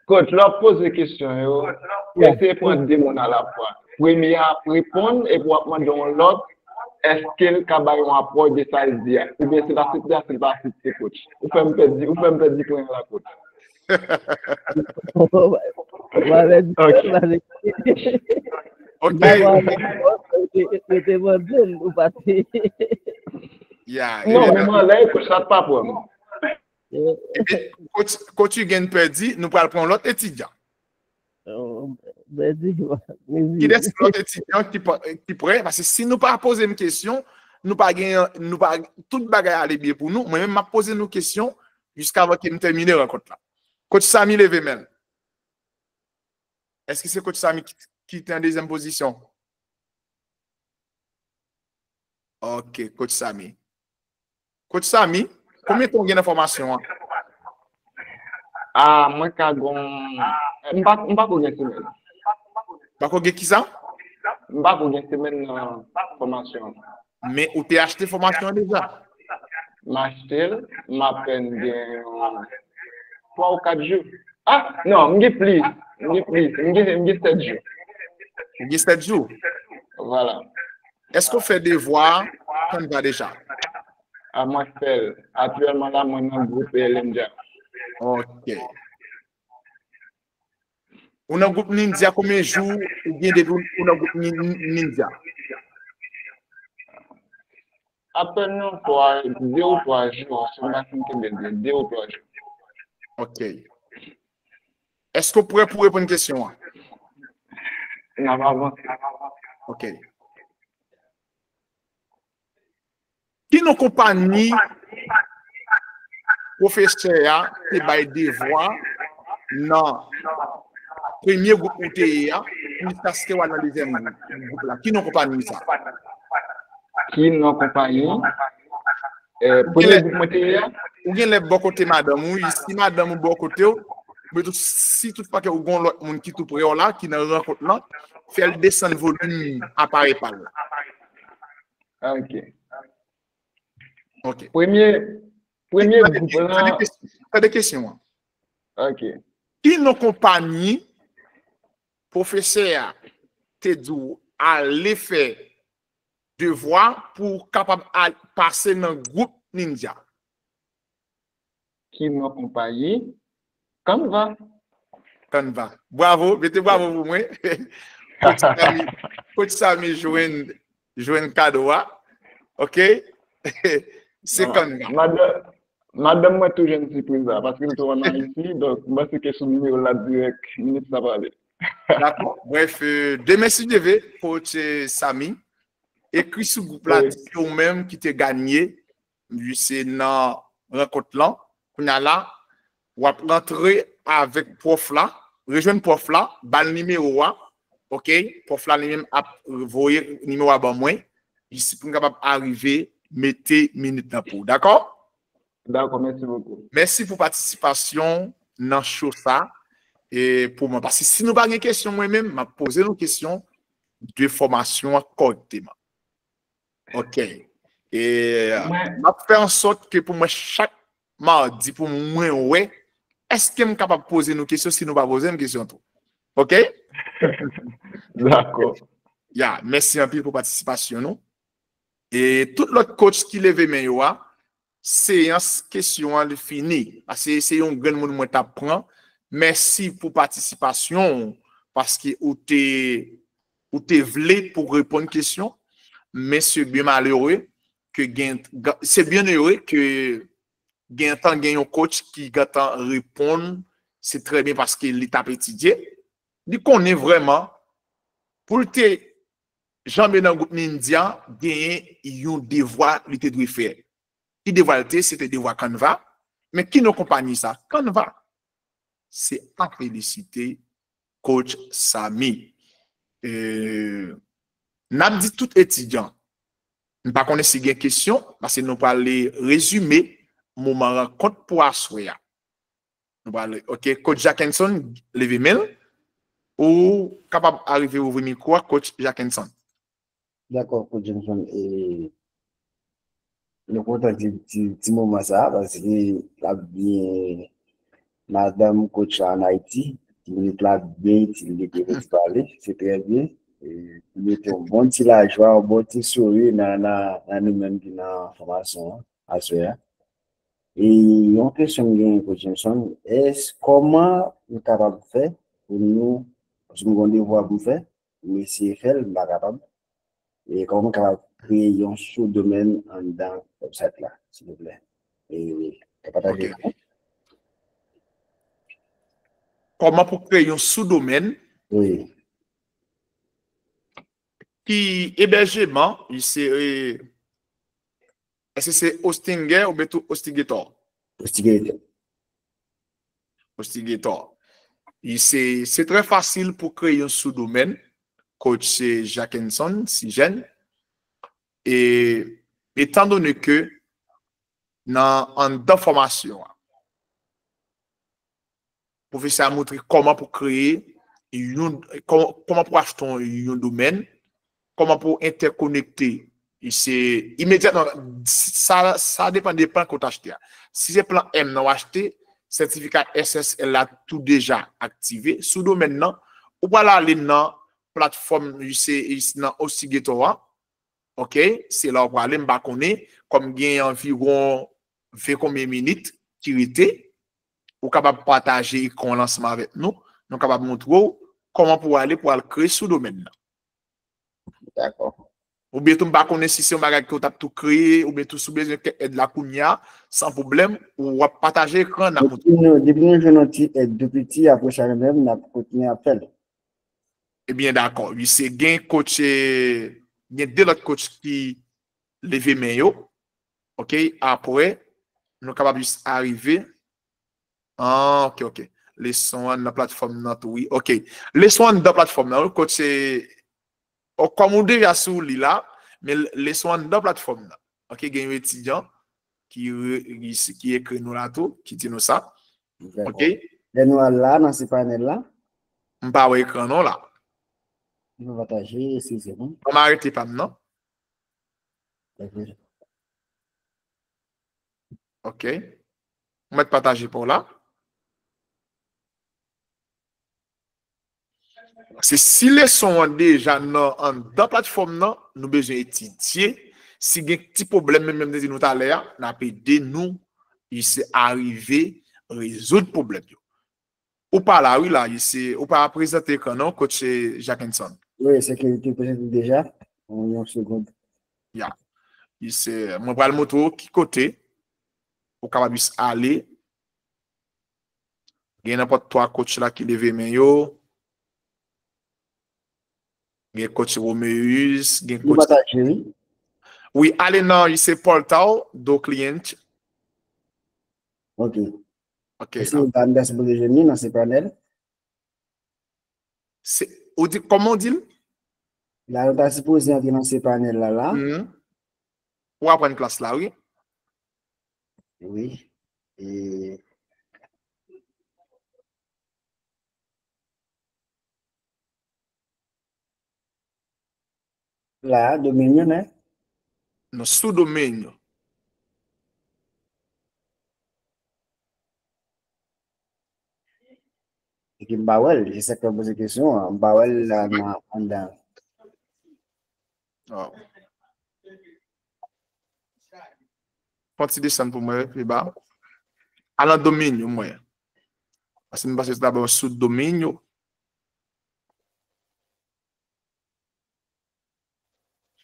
Coach, lè w ap poze kesyon yo, eseye pran de moun alafwa. Premye a ap reponn, epi w ap mande yon lòt, èske l ka bay yon apwòch de sa l di a? Oubyen si l asepte a, si l pa asepte, coach. Ou fè m pèdi, ou fè m pèdi pwen an la, coach. Ou pa pèdi pwen an, paske Ok. Yo te mande l, ou pa te. Ya, Non, men mwen lè, coach la pa pran m. Ebyen, coach, coach Hugues pèdi, nou pral pran lòt etidyan. Oh, pèdi, mezi. Kilès lòt etidyan ki pa, ki prè? Paske si nou pa poze m kesyon, nou pa gen, nou pa, tout bagay ale byen pou nou. Mwen menm, m ap poze nou kesyon jiskavan ke m tèmine rankont la. Coach Samy leve men l. Èske se coach Samy ki, ki te an dezyèm pozisyon? Ok, coach Samy. Coach Samy, konbyen tan w gen nan fòmasyon an? Ah, mwen ka gon, m pa, m pa ko gen semèn. Pa ko gen kisa? M pa ko gen semèn nan fòmasyon an. Men ou te achte fòmasyon an deja? M achte l, m apèn gen yon twa ou kat jou. Ah, non, m gen plis. M gen plis. M gen, m gen sèt jou. Ou gen sèt jou? Vwala. Èske w fè devwa Canva deja? A, mwen fè l. Aktyèlman la, mwen nan gwoup L M D A. Ok. Ou nan gwoup Ninja, konbyen jou ou gen depi ou nan gwoup Nin-, Ninja? Apèn yon twa, de ou twa jou, si m pa fin kenbe l byen, de ou twa jou. Ok. Èske w prè pou reponn kesyon an? N ap avanse. Ok. Ki non konpayi pwofesè a te bay devwa nan premye gwoup ou te ye a, jiskaske w al nan dezyèm gwoup, gwoup la? Ki non konpayi sa? Ki non konpayi? Eh, premye gwoup mwen te ye a? Ou gen lè bò kote madanm ou, si madanm ou bò kote w, men tou, si tout fwa ke ou gen lòt moun ki tou prè w la, ki nan rankont lan, fè l desann volim aparèy pa l la. Ok. Ok. Premye, premye gwoup lan. Tande kesyon, tande kesyon an. Ok. Ki non konpayi pwofesè a te di w ale fè devwa pou w kapab al pase nan gwoup Ninja? Ki non konpayi? Canva. Canva. Bravo, mete bravo pou mwen. Coach Samy, coach Samy jwenn, jwenn kado a. Ok? Se Canva. Madanm, madanm mwen tou jwenn sipriz la, paske l tou ann Ayiti, donk, m panse ke sou nimewo l la dirèk, minit sa prale. Dakò. Brèf, euh, demen, si Dye vle, coach, euh, Samy, ekri sou gwoup la, di se ou menm ki te ganye, se nan rankont lan. Kounye a la, w ap rantre avèk pwòf la, rejwenn pwòf la, ba l nimewo a, ok? Pwòf la li menm ap voye nimewo a ban mwen, jis pou m kapab arive mete minit lan pou ou, dakò? Dakò, mèsi bokou. Mèsi pou patisipasyon nan show sa. e pou mwen. Paske si nou pa gen kesyon, mwen menm, m ap poze nou kesyon de fòmasyon an kòrèkteman. Ok. E m ap fè an sòt ke pou mwen chak madi pou mwen wè èske m kapab poze nou kesyon si nou pa poze m kesyon tou. Ok? Dakò. Ya, mèsi anpil pou patisipasyon nou. E tout lòt coach ki leve men yo a, seyans kesyon an li fini. Paske se yon grenn moun mwen t ap pran. Mèsi pou patisipasyon w, paske ou te ou te vle pou reponn kesyon, men se byen malere ke gen, c'est bien heureux ke gentan gen yon coach ki gentan reponn, se trè byen paske li t ap etidye, li konnen vrèman pou l te janbe nan gwoup nindya, genyen yon devwa li te dwe fè. Ki devwa l te, se te devwa Canva, men ki non konpayi sa? Canva. Se a felisite coach Samy. E, n ap di tout etidyan, m pa konnen si gen kesyon, paske nou prale rezime moman rankont pou aswè a. Nou prale, ok, coach Jackenson, leve men l. Ou kapab arive ouvri mikwo a, coach Jackenson. Dakò, coach Johnson. E, nou kontan ti, ti, ti moman sa a, paske l ap byen, madanm coach la ann Ayiti, ti minit la byen itil li pou nou ti pale, se trè byen. E, li mete yon bon ti lajwa, yon bon ti souri nan, nan, nan nou menm ki nan fòmasyon an, aswè a. E yon kesyon m genyen, coach Johnson, èske, kòman nou kapab fè pou nou, paske m gen yon devwa pou m fè, m eseye fè l, m pa kapab. E kòman m kapab kreye yon sou domèn anndan website la, silvouplè? E ka pataje. Ok. Kòman pou kreye yon sou domèn? Wi. Ki ebèjeman, se, e, èske se Hostinger oubyen tou Hostigator? Hostigator. Hostigator. E se, se trè fasil pou kreye yon sou domèn, coach Jackenson, si jèn. E etan done ke nan anndan fòmasyon an, pwofesè a montre kòman pou kreye yon, kòman, kòman pou achte yon, yon domèn, kòman pou entèkonekte. E se imedyatman, sa, sa depann de plan ke w t achte a. Si se plan M nan w achte, sètifika S S L la tou deja aktive. Sou domèn nan, ou pral ale nan platfòm, se nan Hostigator a. Ok, se la w prale, m pa konnen, kòm gen anviwon ven konbyen minit ki rete, ou kapab pataje ekran w ansanm avèk nou, nou kapab montre w kòman pou w ale pou w al kreye sou domèn nan. Dakò. Oubyen tou, m pa konnen si se yon bagay ke w t ap tou kreye, oubyen tou si w bezwen kèk èd la kounye a, san pwoblèm, w ap pataje ekran, n ap montre. Depi nou, depi nou jwenn yon ti èd tou piti, apre sa nou menm, n ap kontinye ap fè l. Ebyen, dakò. Wi, se gen coach, eh, gen de lòt coach ki leve men yo. Ok, apre, nou kapab jis arive. Ah, ok, ok. Leson an nan platfòm nan tou, wi. Ok. Leson an nan platfòm nan, wi, coach, eh, oh, kòm ou deja sou li la, men leson an nan platfòm nan. Ok, gen yon etidyan ki, re- ki, ki ekri nou la tou, ki di nou sa. Ok. Lè nou al la, nan se panèl la. M pa wè ekran non la. Nou pataje, eskize mwen. Ban m arete pa m non. Ok. Ou mèt pataje pa w la. Se si leson an deja nan anndan platfòm nan, nou bezwen etidye. Si gen ti pwoblèm, menm jan m te di nou talè a, n ap ede nou, isi, arive rezoud pwoblèm yo. Ou pa la, wi, la, isi, ou pa prezante ekran non, coach Jackenson. Wi, se ke li te prezante deja. Yon, yon segond. Ya. Isi, mwen pral montre w ki kote ou kapab jis ale. Gen nenpòt twa coach la ki leve men yo. Gen coach Romeus, gen Nou coach. Pataje, wi. Wi, ale nan, isi, portal do cliente. Ok. Ok. Èske nou ta, nou ta sipoze jwenn li nan se panèl? Se, ou di, kòman ou di l? La, nou ta sipoze antre nan se panèl la, la. Mhm. Ou aprann klas la, wi. Wi. E La, domèn yo, non? Non, sou domèn yo. Epi m pa wè l, se sa k fè m poze kesyon an, m pa wè l la nan anndan. Oh. Fè yon ti desann pou mwen, pi ba. Al nan domèn yo, mwen. Paske m panse se dabò sou domèn yo.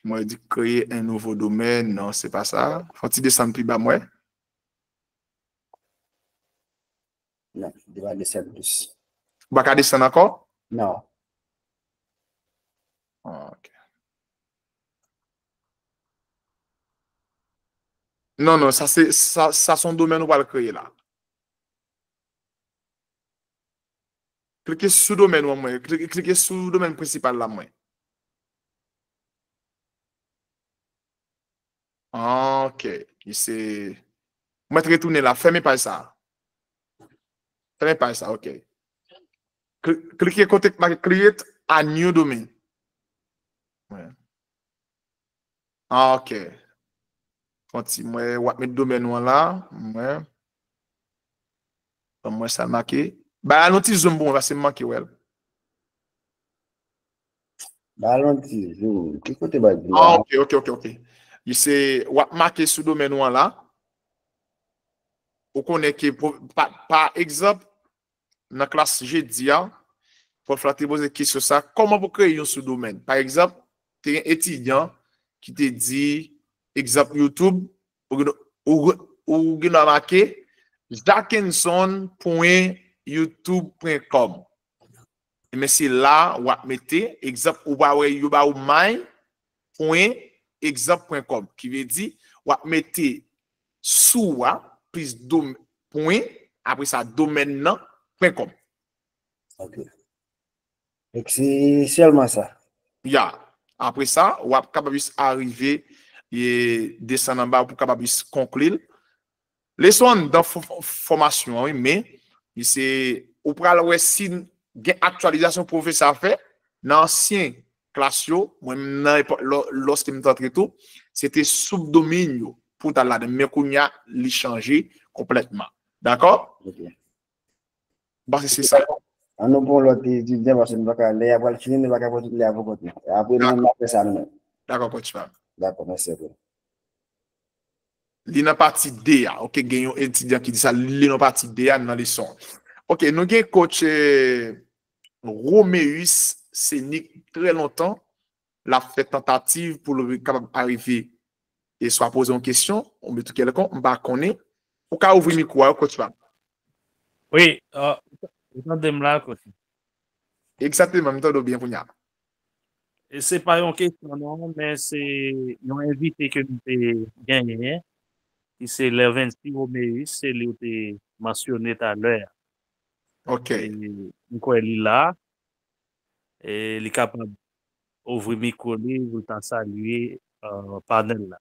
Mwen di créer un nouveau domaine. Non, se pa sa. Fè yon ti desann pi ba, mwen. Non, li pa desann plis. Ou pa ka desann ankò? Non. Ah, ok. Non, non, sa se, sa, sa se yon domèn ou pral kreye la. Klike sou domèn ou an mwen. Klike, klike sou domèn prensipal la mwen. Ah, ok. Li se, mwen t retounen la. Fèmen paj sa. Fèmen paj sa, ok. Kli- Klike kote k make create a new domain. Mwen. Ah, ok. Fon ti mwen, w ap met domèn ou an la. Mwen. Ban mwen sa l make. Ba, al yon ti zoom pou mwen, paske m manke wè l. Ba l yon ti zoom. Ki kote ba di la? Ah, ok, ok, ok, ok. Li se, w ap make sou domèn ou an la. Ou konnen ke, po- pa, pa egzanp, nan klas jedi a, pwòf la te poze kesyon sa, kòman pou kreye yon sou domèn? Pa egzanp, te gen etidyan ki te di, egzanp YouTube, ou gen, ou, ou gen dwa make jackenson pwen youtube pwen kòm. Ebyen, se la w ap mete, egzanp, ou pa wè yo ba ou my pwen egzanp pwen kòm, ki vle di, w ap mete sou a, plis dom-, pwen, apre sa, domèn nan, pwen kòm. Ok. Donk, se sèlman sa. Ya. Apre sa, w ap kapab jis arive e desann anba pou kapab jis konkli l. Leson anndan fò- fò- fòmasyon an, wi, men li se, ou pral wè si gen aktyalizasyon pwofesè a fè nan ansyen klas yo, mwen menm nan epòk, lò- lòske m t antre tou, se te sou domèn yo pou w t al ladan, men kounye a, li chanje konplètman. Dakò? Ok. M panse se sa. An nou pran lòt etidyan, paske nou pa ka, lè a pral fini, nou pa ka pran tout lè a pou kont nou. Apre nou menm n ap fè sa nou menm. Dakò, coach Fab. Dakò, mèsi anpil. Li nan pati de a. Ok, gen yon etidyan ki di sa, li nan pati de a nan leson. Ok, nou gen coach eh, Romeus Senik, trè lontan l ap fè tantativ pou l kapab arive e swa poze yon kesyon, oubyen tou kèlkonk, m pa konnen. Ou ka ouvri mikwo a, coach Fab. Wi, euh, ou tande m la, coach? Egzakteman, m tande w byen kounye a. E se pa yon kesyon non, men se yon envite ke nou te genyen, ki se Lervency Romeus, se li ou te mansyone talè a. Ok. E m kwè li la. E li kapab ouvri mikwo li pou l ta salye euh, panèl la.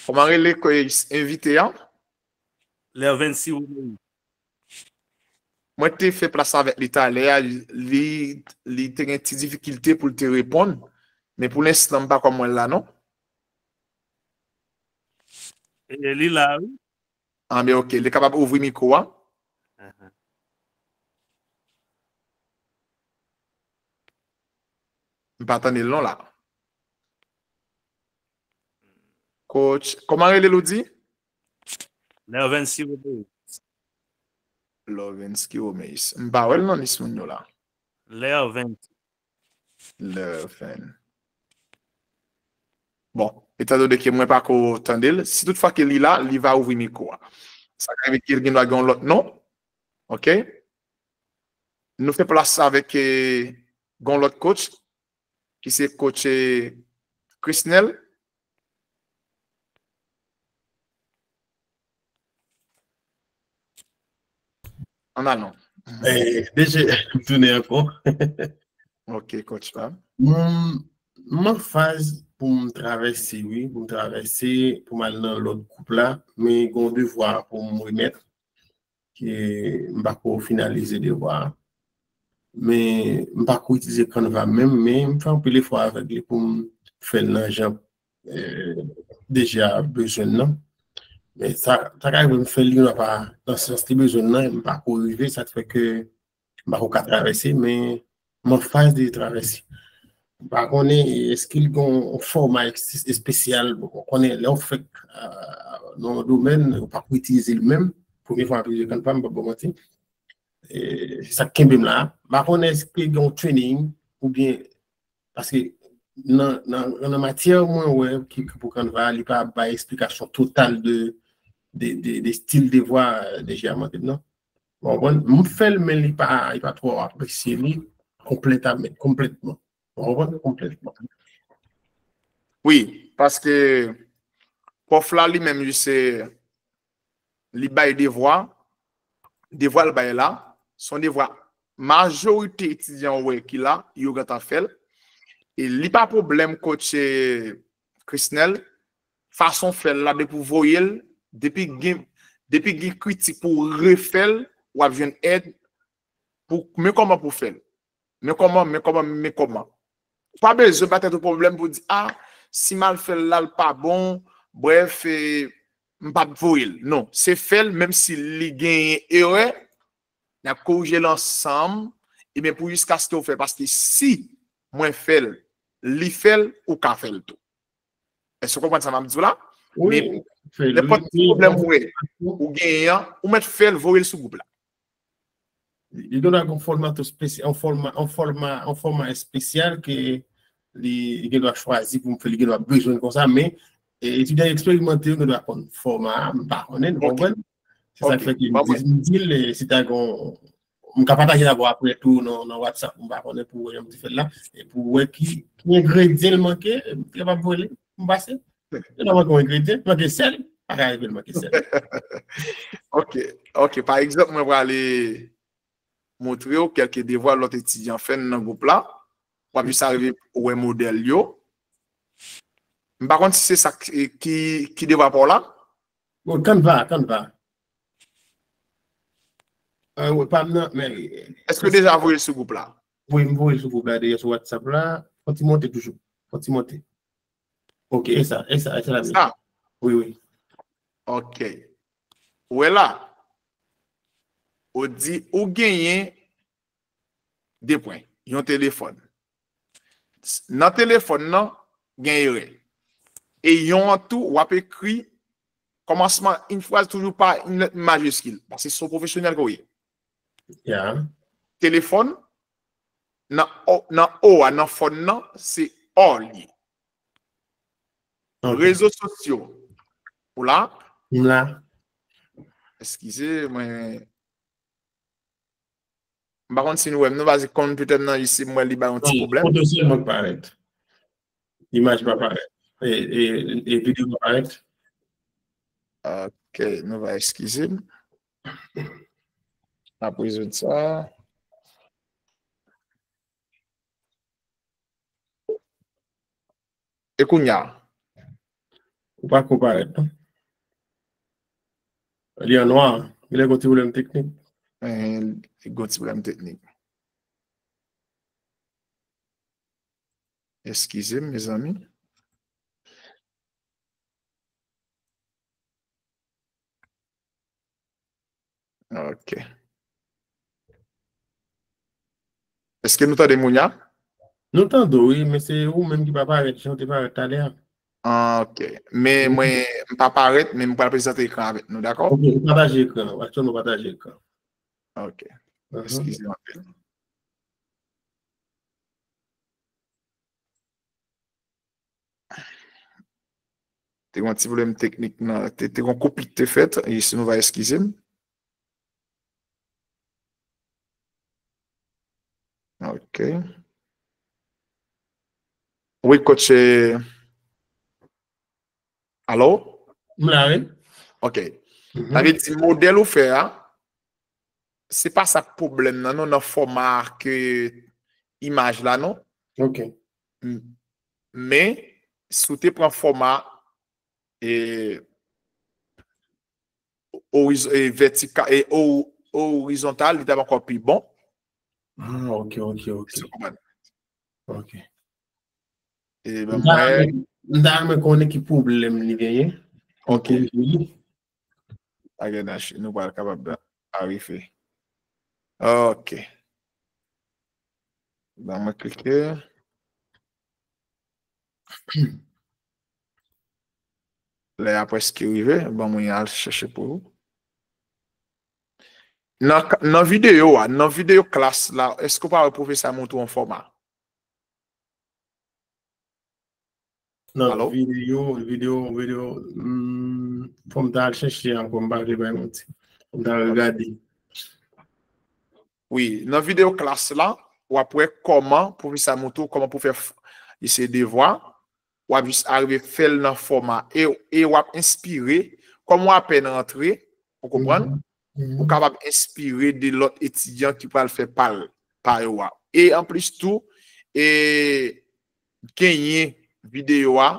Kòman rele ko- envite a? Lervency Romeus. Mwen te fè plas avèk li talè a, li, li te gen ti difikilte pou l te reponn, men pou lenstan m pa kwè mwen la non. E li la, wi. Ah, men ok, li kapab ouvri mikwo a. Ahan. M pa tande l non la. Coach, kòman rele l ou di? Lervency Romeus. Lervency Romeus. M pa wè l nan lis moun yo la. Lervency. Lerven. Bon, etandone ke mwen pa ko tande l, si toutfwa ke li la, li va ouvri mikwo a. Sa ka rive ke l gen dwa gen yon lòt non. Ok? Nou fè plas avèk eh, gen yon lòt coach, ki se coach eh, Chrisnel. Ann alon. Eh, deje, m tounen ankò. Ok, coach Fab. M, m an faz pou m travèse, wi, pou m travèse, pou m al nan lòt gwoup la, men gen yon devwa pou m remèt, ke m pa ko finalize devwa a. Men m pa ko itilize Canva menm, men m fè anpil efò avèk li pou m fè l nan jan eh, deja bezwen nan. Men sa, sa ka rive m fè li, nan pa, nan sans li bezwen nan, m pa ko rive, sa k fè ke m pa ko ka travèse, men m an faz de travèse. M pa konnen, èske li gen yon fòma es-, espesyal, bon, ou konnen, lè w fèk, ah, nan yon domèn, ou pa ko itilize l menm, premye fwa m itilize Canva, m pa ba w manti. E, se sa k kenbe m la. M pa konnen èske gen yon training, oubyen, paske nan, nan, nan matyè mwen wè ki, ki pou Canva, li pa bay eksplikasyon total de, de, de, de stil de vwa, eh, de Germantube, non. Ou konprann? M fè l, men li pa, li pa twò apresye li konplètamente, konplètman. Ou konprann? Konplètman. Wi, paske pwòf la li menm, li se, li bay devwa, devwa l bay la, se yon devwa majorite etidyan ou wè ki la, yo gentan fè l. E li pa pwoblèm coach, eh, Chrisnel, fason fè l la, depi w voye l, depi gen, depi gen kritik pou w refè l, w ap jwenn èd pou, men kòman pou w fè l. Men kòman, men kòman, men kòman. Ou pa bezwen ba tèt ou pwoblèm pou di, ah, si m al fè l la, l pa bon, brèf, eh, m p ap voye l. Non, se fè l, menm si li genyen erè, n ap korije l ansanm, ebyen pou jiskaske w fè, paske si mwen fè l, li fè l, ou ka fè l tou. Èske w konprann sa m ap di w la? Wi, men nenpòt ti pwoblèm ou wè, ou genyen an, ou mèt fè l, voye l sou gwoup la. Li gen dwa gen yon fòma tou espesyal, yon fòma, yon fòma, yon fòma espesyal ke li, li gen dwa chwazi pou m fè, li gen dwa bezwen l konsa, men, e, etidyan eksperimante yo gen dwa konn fòma a, m pa konnen, nou konprann? Se sa k fè ke m di, m di l, e, si ta gen yon, m ka pataje l avè w apre tou nan, nan WhatsApp, m pa konnen pou w wè jan m te fè l la, e pou w wè ki, ki engredyan l manke, m te kapab voye l pou m pase. Li pa manke yon engredyan, li manke sèl, pa ka rive l manke sèl. Ok, ok. Pa egzanp, mwen prale montre w kèlke devwa lòt etidyan fè nan gwoup la. W ap jis arive wè modèl yo. M pa konn si se sa ki, ki, ki devwa pa w la. Bon, Canva, Canva. Euh, wi, pa m nan, men, èske w deja voye l sou gwoup la? Wi, m voye l sou gwoup la, dayè sou WhatsApp la. Fò ti monte toujou. Fò ti monte. Ok, e sa, e sa, e sa la. Sa? Wi, wi. Ok. Ou wè la? Ou di ou genyen de pwen, yon telefòn. Nan telefòn nan, gen erè. E yon an tou, w ap ekri kòmansman yon fraz toujou pa yon lèt majiskil, paske se yon pwofesyonèl ke w ye. Ya. Telefòn, nan O, nan O a, nan fòn nan, se O li ye. Ok. Rezo sosyo. Ou la? M la. Eskize, mwen, m pa konn si nou wè m, non, paske konn petèt nan isi, m wè li ba yon ti pwoblèm. Non, foto sèlman k parèt. Imaj pa parèt. E, e, e videyo pa parèt. Ok, nou va eskize m. N ap rezoud sa. E kounye a? Ou pa ko parèt, non? Li an nwa. Li gen yon ti pwoblèm teknik. Eh, li gen yon ti pwoblèm teknik. Eskize m, mezanmi. Ok. Èske nou tande m kounye a? Nou tande w, wi, men se ou menm ki pa parèt, jan w te parèt talè a. Ah, ok. Men mwen, m pa parèt, men m pral prezante ekran avèk nou, dakò? Ok, ou pataje ekran, aktyèlman w pataje ekran. Ok. Eskize m anpil. Te gen yon ti pwoblèm teknik nan, te, te gen yon koup ki te fèt, e si nou va eskize m. Ok. Wi, coach, eh, alo? M la, wi. Ok. Sa vle di modèl ou fè a, se pa sa k pwoblèm nan, non, nan fòma ke imaj la, non. Ok. M-, men, si w te pran fòma, e, oriz-, e, vètika-, e, o-, orizontal, li t ap ankò pi bon. Ah, ok, ok, ok. Èske w konprann? Ok. E ban m wè. M ta renmen konnen ki pwoblèm li genyen. Ok. Aganache, nou pral kapab arive. Ok. Ban mwen klike. Lè a prèske rive, ban mwen al chèche pou ou. Nan, nan videyo a, nan videyo klas la, èske w pa wè pwofesè a montre yon fòma? Nan videyo, videyo, videyo, hmm, fò m ta al chèche ankò, m pa vle bay manti. Fò m ta regade. Wi, nan videyo klas la, w ap wè kòman pwofesè a montre w kòman pou fè se devwa, w ap jis arive fè l nan fòma e, e w ap enspire, kòm w apèn rantre, ou konprann? Ou kapab enspire de lòt etidyan ki pral fè pa l, pa yo a. E anplis tou, e genyen videyo a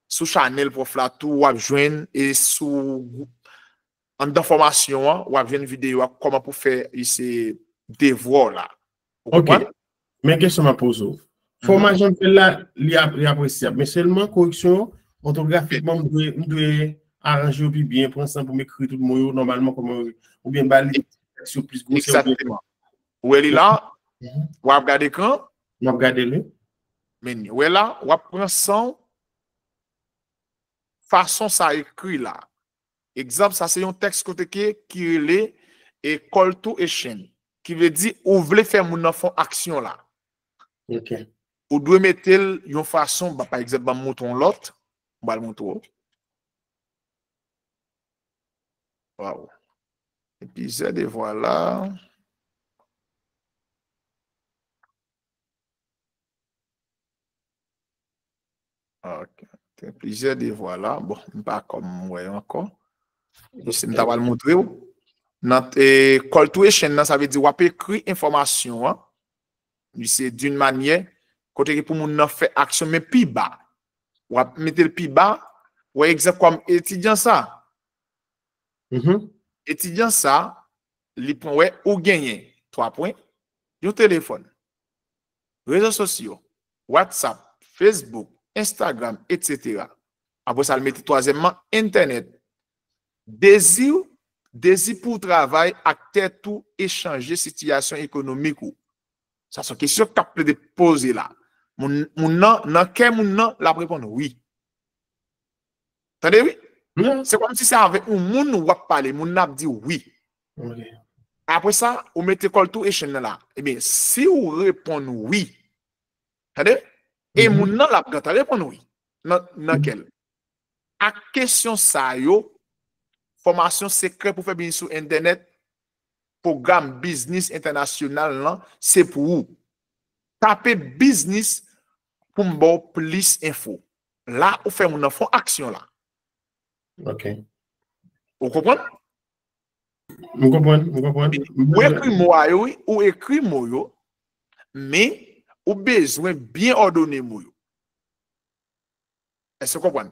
sou chanèl pwòf la tou, w ap jwenn e sou anndan fòmasyon an, w ap jwenn videyo a kòman pou fè se devwa w la. Ou Ok. Men kesyon m ap poze w. Fòma jan m fè l la, li ap, li apresyab. Men sèlman koreksyon yo, òtografikman, m dwe, m dwe aranje yo pi byen, pran san pou m ekri tout mo yo nòmalman kòman yo ye. Oubyen ba li tèks yo plis gwosè oubyen Egzakteman. Ou wè li la? W ap gade ekran? M ap gade li. Men, ou wè la, w ap pran san w fason sa ekri la. Egzanp, sa se yon tèks kote ke ki rele e call to action, ki vle di ou vle fè moun nan fè yon aksyon la. Ok. Ou dwe mete l yon fason, ba, pa egzanp, ban m montre yon lòt, m pral montre w. Waw. E plizyè devwa la. Ok. Gen plizyè devwa la. Bon, m pa kòm m wè yo ankò. Se m ta pral montre w. Nan e, call to action nan, sa vle di w ap ekri enfòmasyon an. Li se d'une manière, kote ke pou moun nan fè aksyon, men pi ba. W ap mete l pi ba. Wè egzanp kòm etidyan sa. Etidyan sa, li pran wè ou genyen twa pwen, yon telefòn, rezo sosyo, WhatsApp, Facebook, Instagram, etsetera. Apre sa, l mete twazyèmman, entènèt. Dezi, dezi pou w travay ak tèt ou e chanje sitiyasyon ekonomik ou. Sa se yon kesyon k ap plede poze la. Moun, moun nan, nan kè moun nan, l ap reponn wi. Tande wi? Se kòmsi se avèk yon moun w ap pale, moun nan ap di wi. Apre sa, ou mete call to action nan la. Ebyen, si w reponn wi, tande? E moun nan l ap gentan reponn wi nan, nan kè l. Ak kesyon sa yo, fòmasyon sekrè pou fè biznis sou entènèt, pwogram biznis entènasyonal lan, se pou ou. Tape biznis pou m ba w plis enfo. La, ou fè moun nan fè yon aksyon la. Ok. Ou konprann? M konprann, m konprann. Ou ekri mo a yo, wi, ou ekri mo yo, men ou bezwen byen òdone mo yo. Èske w konprann?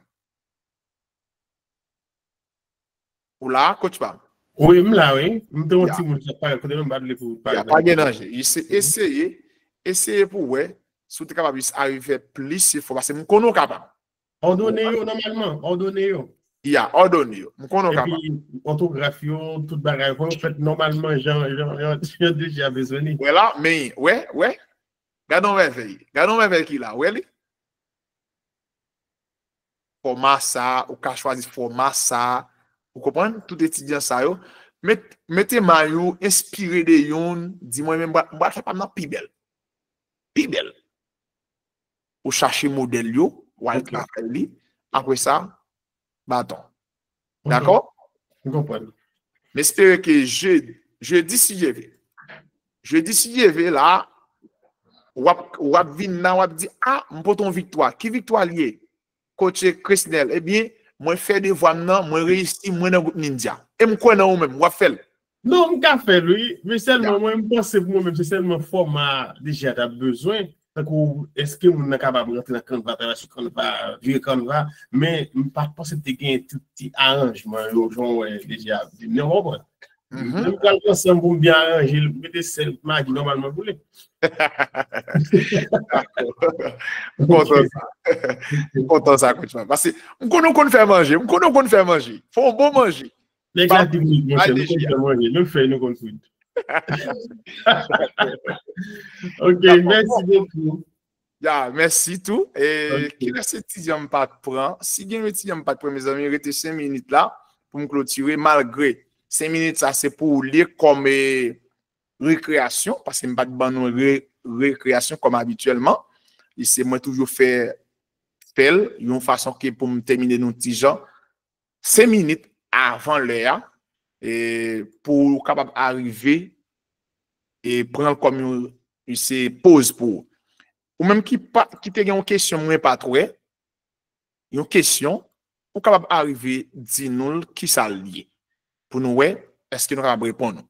Ou la, coach pa m? Wi, m la, wi. M te yon timoun ki ap parèt kote menm pa vle pou parèt. Pa gen danje. Eseye, eseye pou wè si w te kapab jis arive fè plis efò, paske m konnen w kapab. Òdone yo, nòmalman, òdone yo. Ya, òdone yo. M konnen w kapab. Epi, òtograf yo, tout bagay, fò yo fèt nòmalman, jan, jan, jan, jan deja bezwen li. Wè la, men, wè, wè. Gade yon mèvèy. Gade yon mèvèy ki la, wè li? Fòma sa, ou ka chwazi fòma sa. Ou konprann? Tout etidyan sa yo. Met, mete may ou, enspire de youn, di mwen menm, m pral fè pa m nan pi bèl. Pi bèl. Ou chache modèl yo, ou al travay li. Apre sa, baton. Dakò? M konprann. M espere ke je, jedi, si Dye vle. Jedi, si Dye vle, la, w ap, w ap vin la, w ap di, a, m pote yon viktwa. Ki viktwa l ye? Coach Cresnel, ebyen, mwen fè devwa m nan, mwen reyisi, mwen nan gwoup Nindya. E m kwè nan ou menm, w ap fè l. Non, m ka fè l, wi. Men sèlman, mwen, m panse pou mwen menm, se sèlman fòma deja t ap bezwen. Tankou, èske moun nan kapab rantre nan Canva, travay sou Canva, vire Canva, men m pa t panse te gen tout ti aranjman yo, jan w wè deja ap di m nan, w konprann? Mhm. Mwen pral pran san m pou m byen aranje l, mete sèl, magi nòmalman pou li. Dakò. M kontan sa. M kontan sa, Coachman. Paske m konnen w konn fè manje. M konnen w konn fè manje. Fè yon bon manje. Nèg la di m, monchè, nou konn fè manje. Nou fè, nou konn frit. Ok, mèsi bokou. Ya, mèsi tou. E kilès etidyan m pa t pran? Si gen yon etidyan m pa t pran, mezanmi, rete senk minit la pou m klotire, malgre senk minit sa se pou ou li kòm e, rekreyasyon, paske m pa t ban nou re, rekreyasyon kòm abityèlman. E se mwen toujou fè fè l yon fason ke pou m tèmine nou ti jan senk minit avan lè a, e, pou w kapab arive e pran l kòm yon, se poz pou ou. Ou menm ki pa, ki te gen yon kesyon mwen pa t wè, yon kesyon, ou kapab arive di nou l kisa l ye. Pou nou wè, èske nou kapab reponn ou.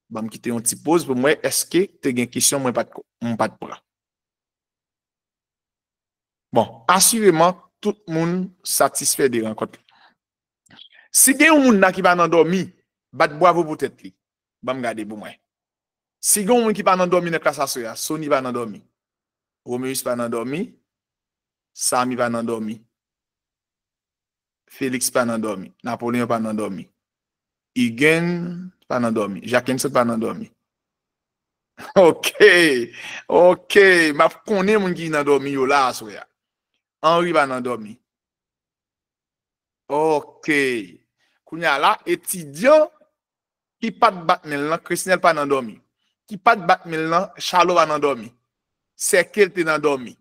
Ban m kite yon ti poz pou m wè èske te gen kesyon mwen pa t, mwen pa t pran. Bon, asireman, tout moun satisfè de rankont li. Si gen yon moun la ki pa nan dòmi, bat bwavo pou tèt li. Ban m gade pou mwen. Si gen yon moun ki pa nan dòmi nan klas aswè a, Sony pa nan dòmi. Romeus pa nan dòmi. Samy pa nan dòmi. Félix pa nan dòmi. Napoléon pa nan dòmi. Huguin pa nan dòmi. Jackenson pa nan dòmi. Ok. Ok. M ap konnen moun ki nan dòmi yo la aswè a. Henri pa nan dòmi. Ok. Kounye a la, etidyan ki pa t bat men l lan, Cresnel pa nan dòmi. Ki pa t bat men l lan, Charlot pa nan dòmi. Sèke l te nan dòmi.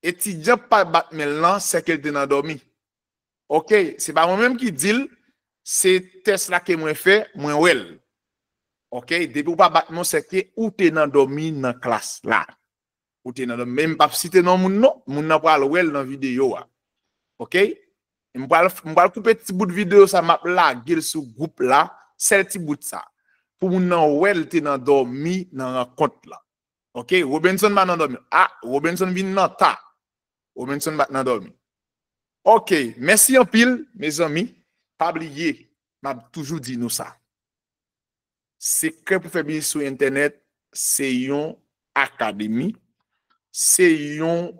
Etidyan pa bat men l lan, sèke l te nan dòmi. Ok, se pa mwen menm ki di l, se tès la ke mwen fè, mwen wè l. Ok, depi w pa bat men w, sèke ou te nan dòmi nan klas la. Ou te nan dòmi. Men m p ap site non moun non, moun nan pral wè l nan videyo a. Ok? M pral, m pral koupe ti bout videyo sa, m ap lage l sou gwoup la, sèl ti bout sa. Pou moun nan wè l te nan dòmi nan rankont la. Ok? Robenson pa nan dòmi. Ah, Robenson vin nan ta. Robenson pa t nan dòmi. Ok, mèsi anpil, mezanmi. Pa bliye, m ap toujou di nou sa. Sekrè pou fè biznis sou entènèt, se yon akademi, se yon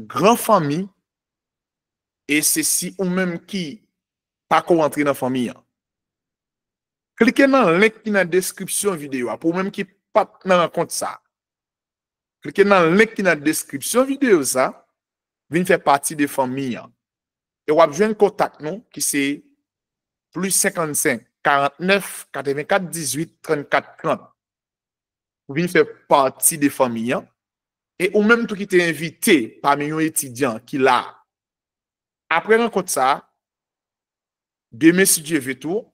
gran fanmi, e se si ou menm ki pako antre nan fanmi an. Klike nan link ki nan deskripsyon videyo a, pou ou menm ki pa t nan rankont sa. Klike nan link ki nan deskripsyon videyo sa, vin fè pati de fanmi an. E w ap jwenn kontak nou ki se plis senkannsenk, karantnèf, katrevenkat, dizuit, trannkat, trant. Ou vin fè pati de fanmi an. E ou menm tou ki te envite pami yon etidyan ki la. Apre rankont sa, demen si Dye ve tou,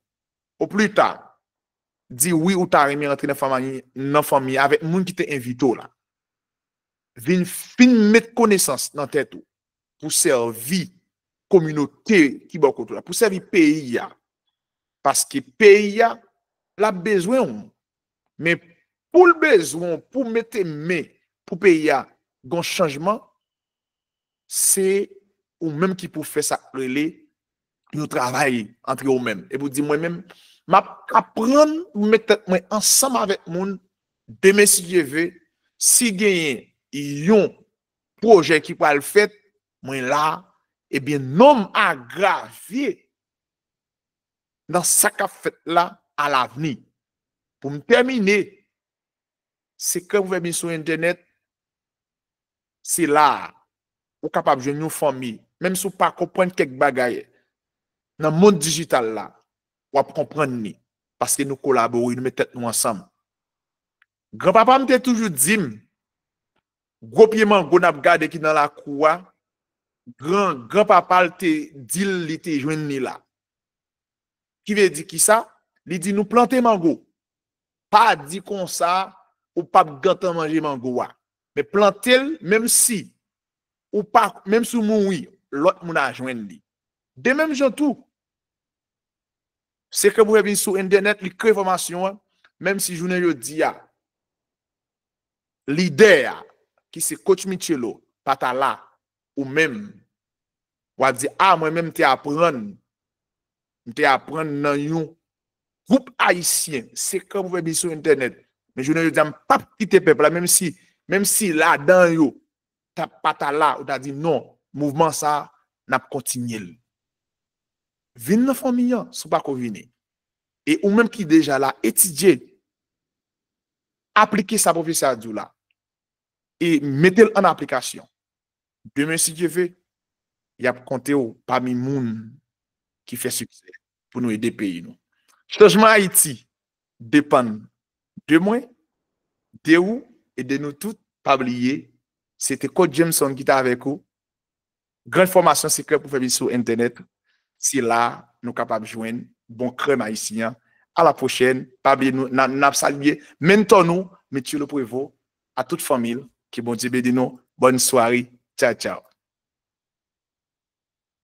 o pli ta, di wi ou ta renmen rantre nan fanmi, nan fanmi avèk moun ki te envite w la. Vin fin met konesans nan tèt ou pou sèvi kominote ki bò kote w la, pou sèvi peyi a. Paske peyi a, l ap bezwen w. Men pou l bezwen w, pou mete men pou peyi a gon chanjman, se ou menm ki pou fè sa k rele yon travay antre ou menm. Epi w di mwen menm, m ap aprann pou met tèt mwen ansanm avèk moun, demen si Dye ve, si genyen yon pwojè ki pral fèt, mwen la, ebyen non m a gravye nan sa k ap fèt la alavni. Pou m tèmine, sekrè pou fè biznis sou entènèt, se la a. Ou kapab jwenn yon fanmi, menm si w pa konprann kèk bagay nan mond dijital la, w ap konprann li. Paske nou kolabore, nou met tèt nou ansanm. Granpapa m te toujou di m, gwo pye mango n ap gade ki nan lakou a, gran, granpapa l te di l li te jwenn li la. Ki vle di kisa? Li di nou plante mango. Pa di konsa ou p ap gentan manje mango a. Men plante l, menm si ou pa, menm si w mouri, lòt moun a jwenn li. De menm jan tou, sekrè pou fè biznis sou entènèt, li kreye fòmasyon an, menm si jounen jodi a, lidè a, ki se Coach Michelo, pa ta la, ou menm, w a di, a, mwen menm te aprann M te aprann nan yon gwoup ayisyen, Sekrè pou fè biznis sou entènèt. Men jounen jodi a, m p ap kite pèp la, menm si, menm si ladan yo, t ap pa ta la, ou ta di non, mouvman sa, n ap kontinye l. Vin nan fanmi an, si w pa ko vini. E ou menm ki deja la, etidye, aplike sa pwofesè a di w la, e mete l an aplikasyon. Demen, si Dye ve, y ap konte w pami moun ki fè siksè pou nou ede peyi nou. Chanjman Ayiti depann de mwen, de ou e de nou tout. Pa bliye, se te Coach Jameson ki te avèk ou. Gran fòmasyon sekrè pou fè biznis sou entènèt. Se la nou kapab jwenn bon krèm ayisyen an. A la pwochèn. Pa bliye, nou, n a, n ap salye mentò nou, Mitchell Prevo, a tout fanmi l. Ke Bondye beni nou. Bòn sware. Tchaw, tchaw.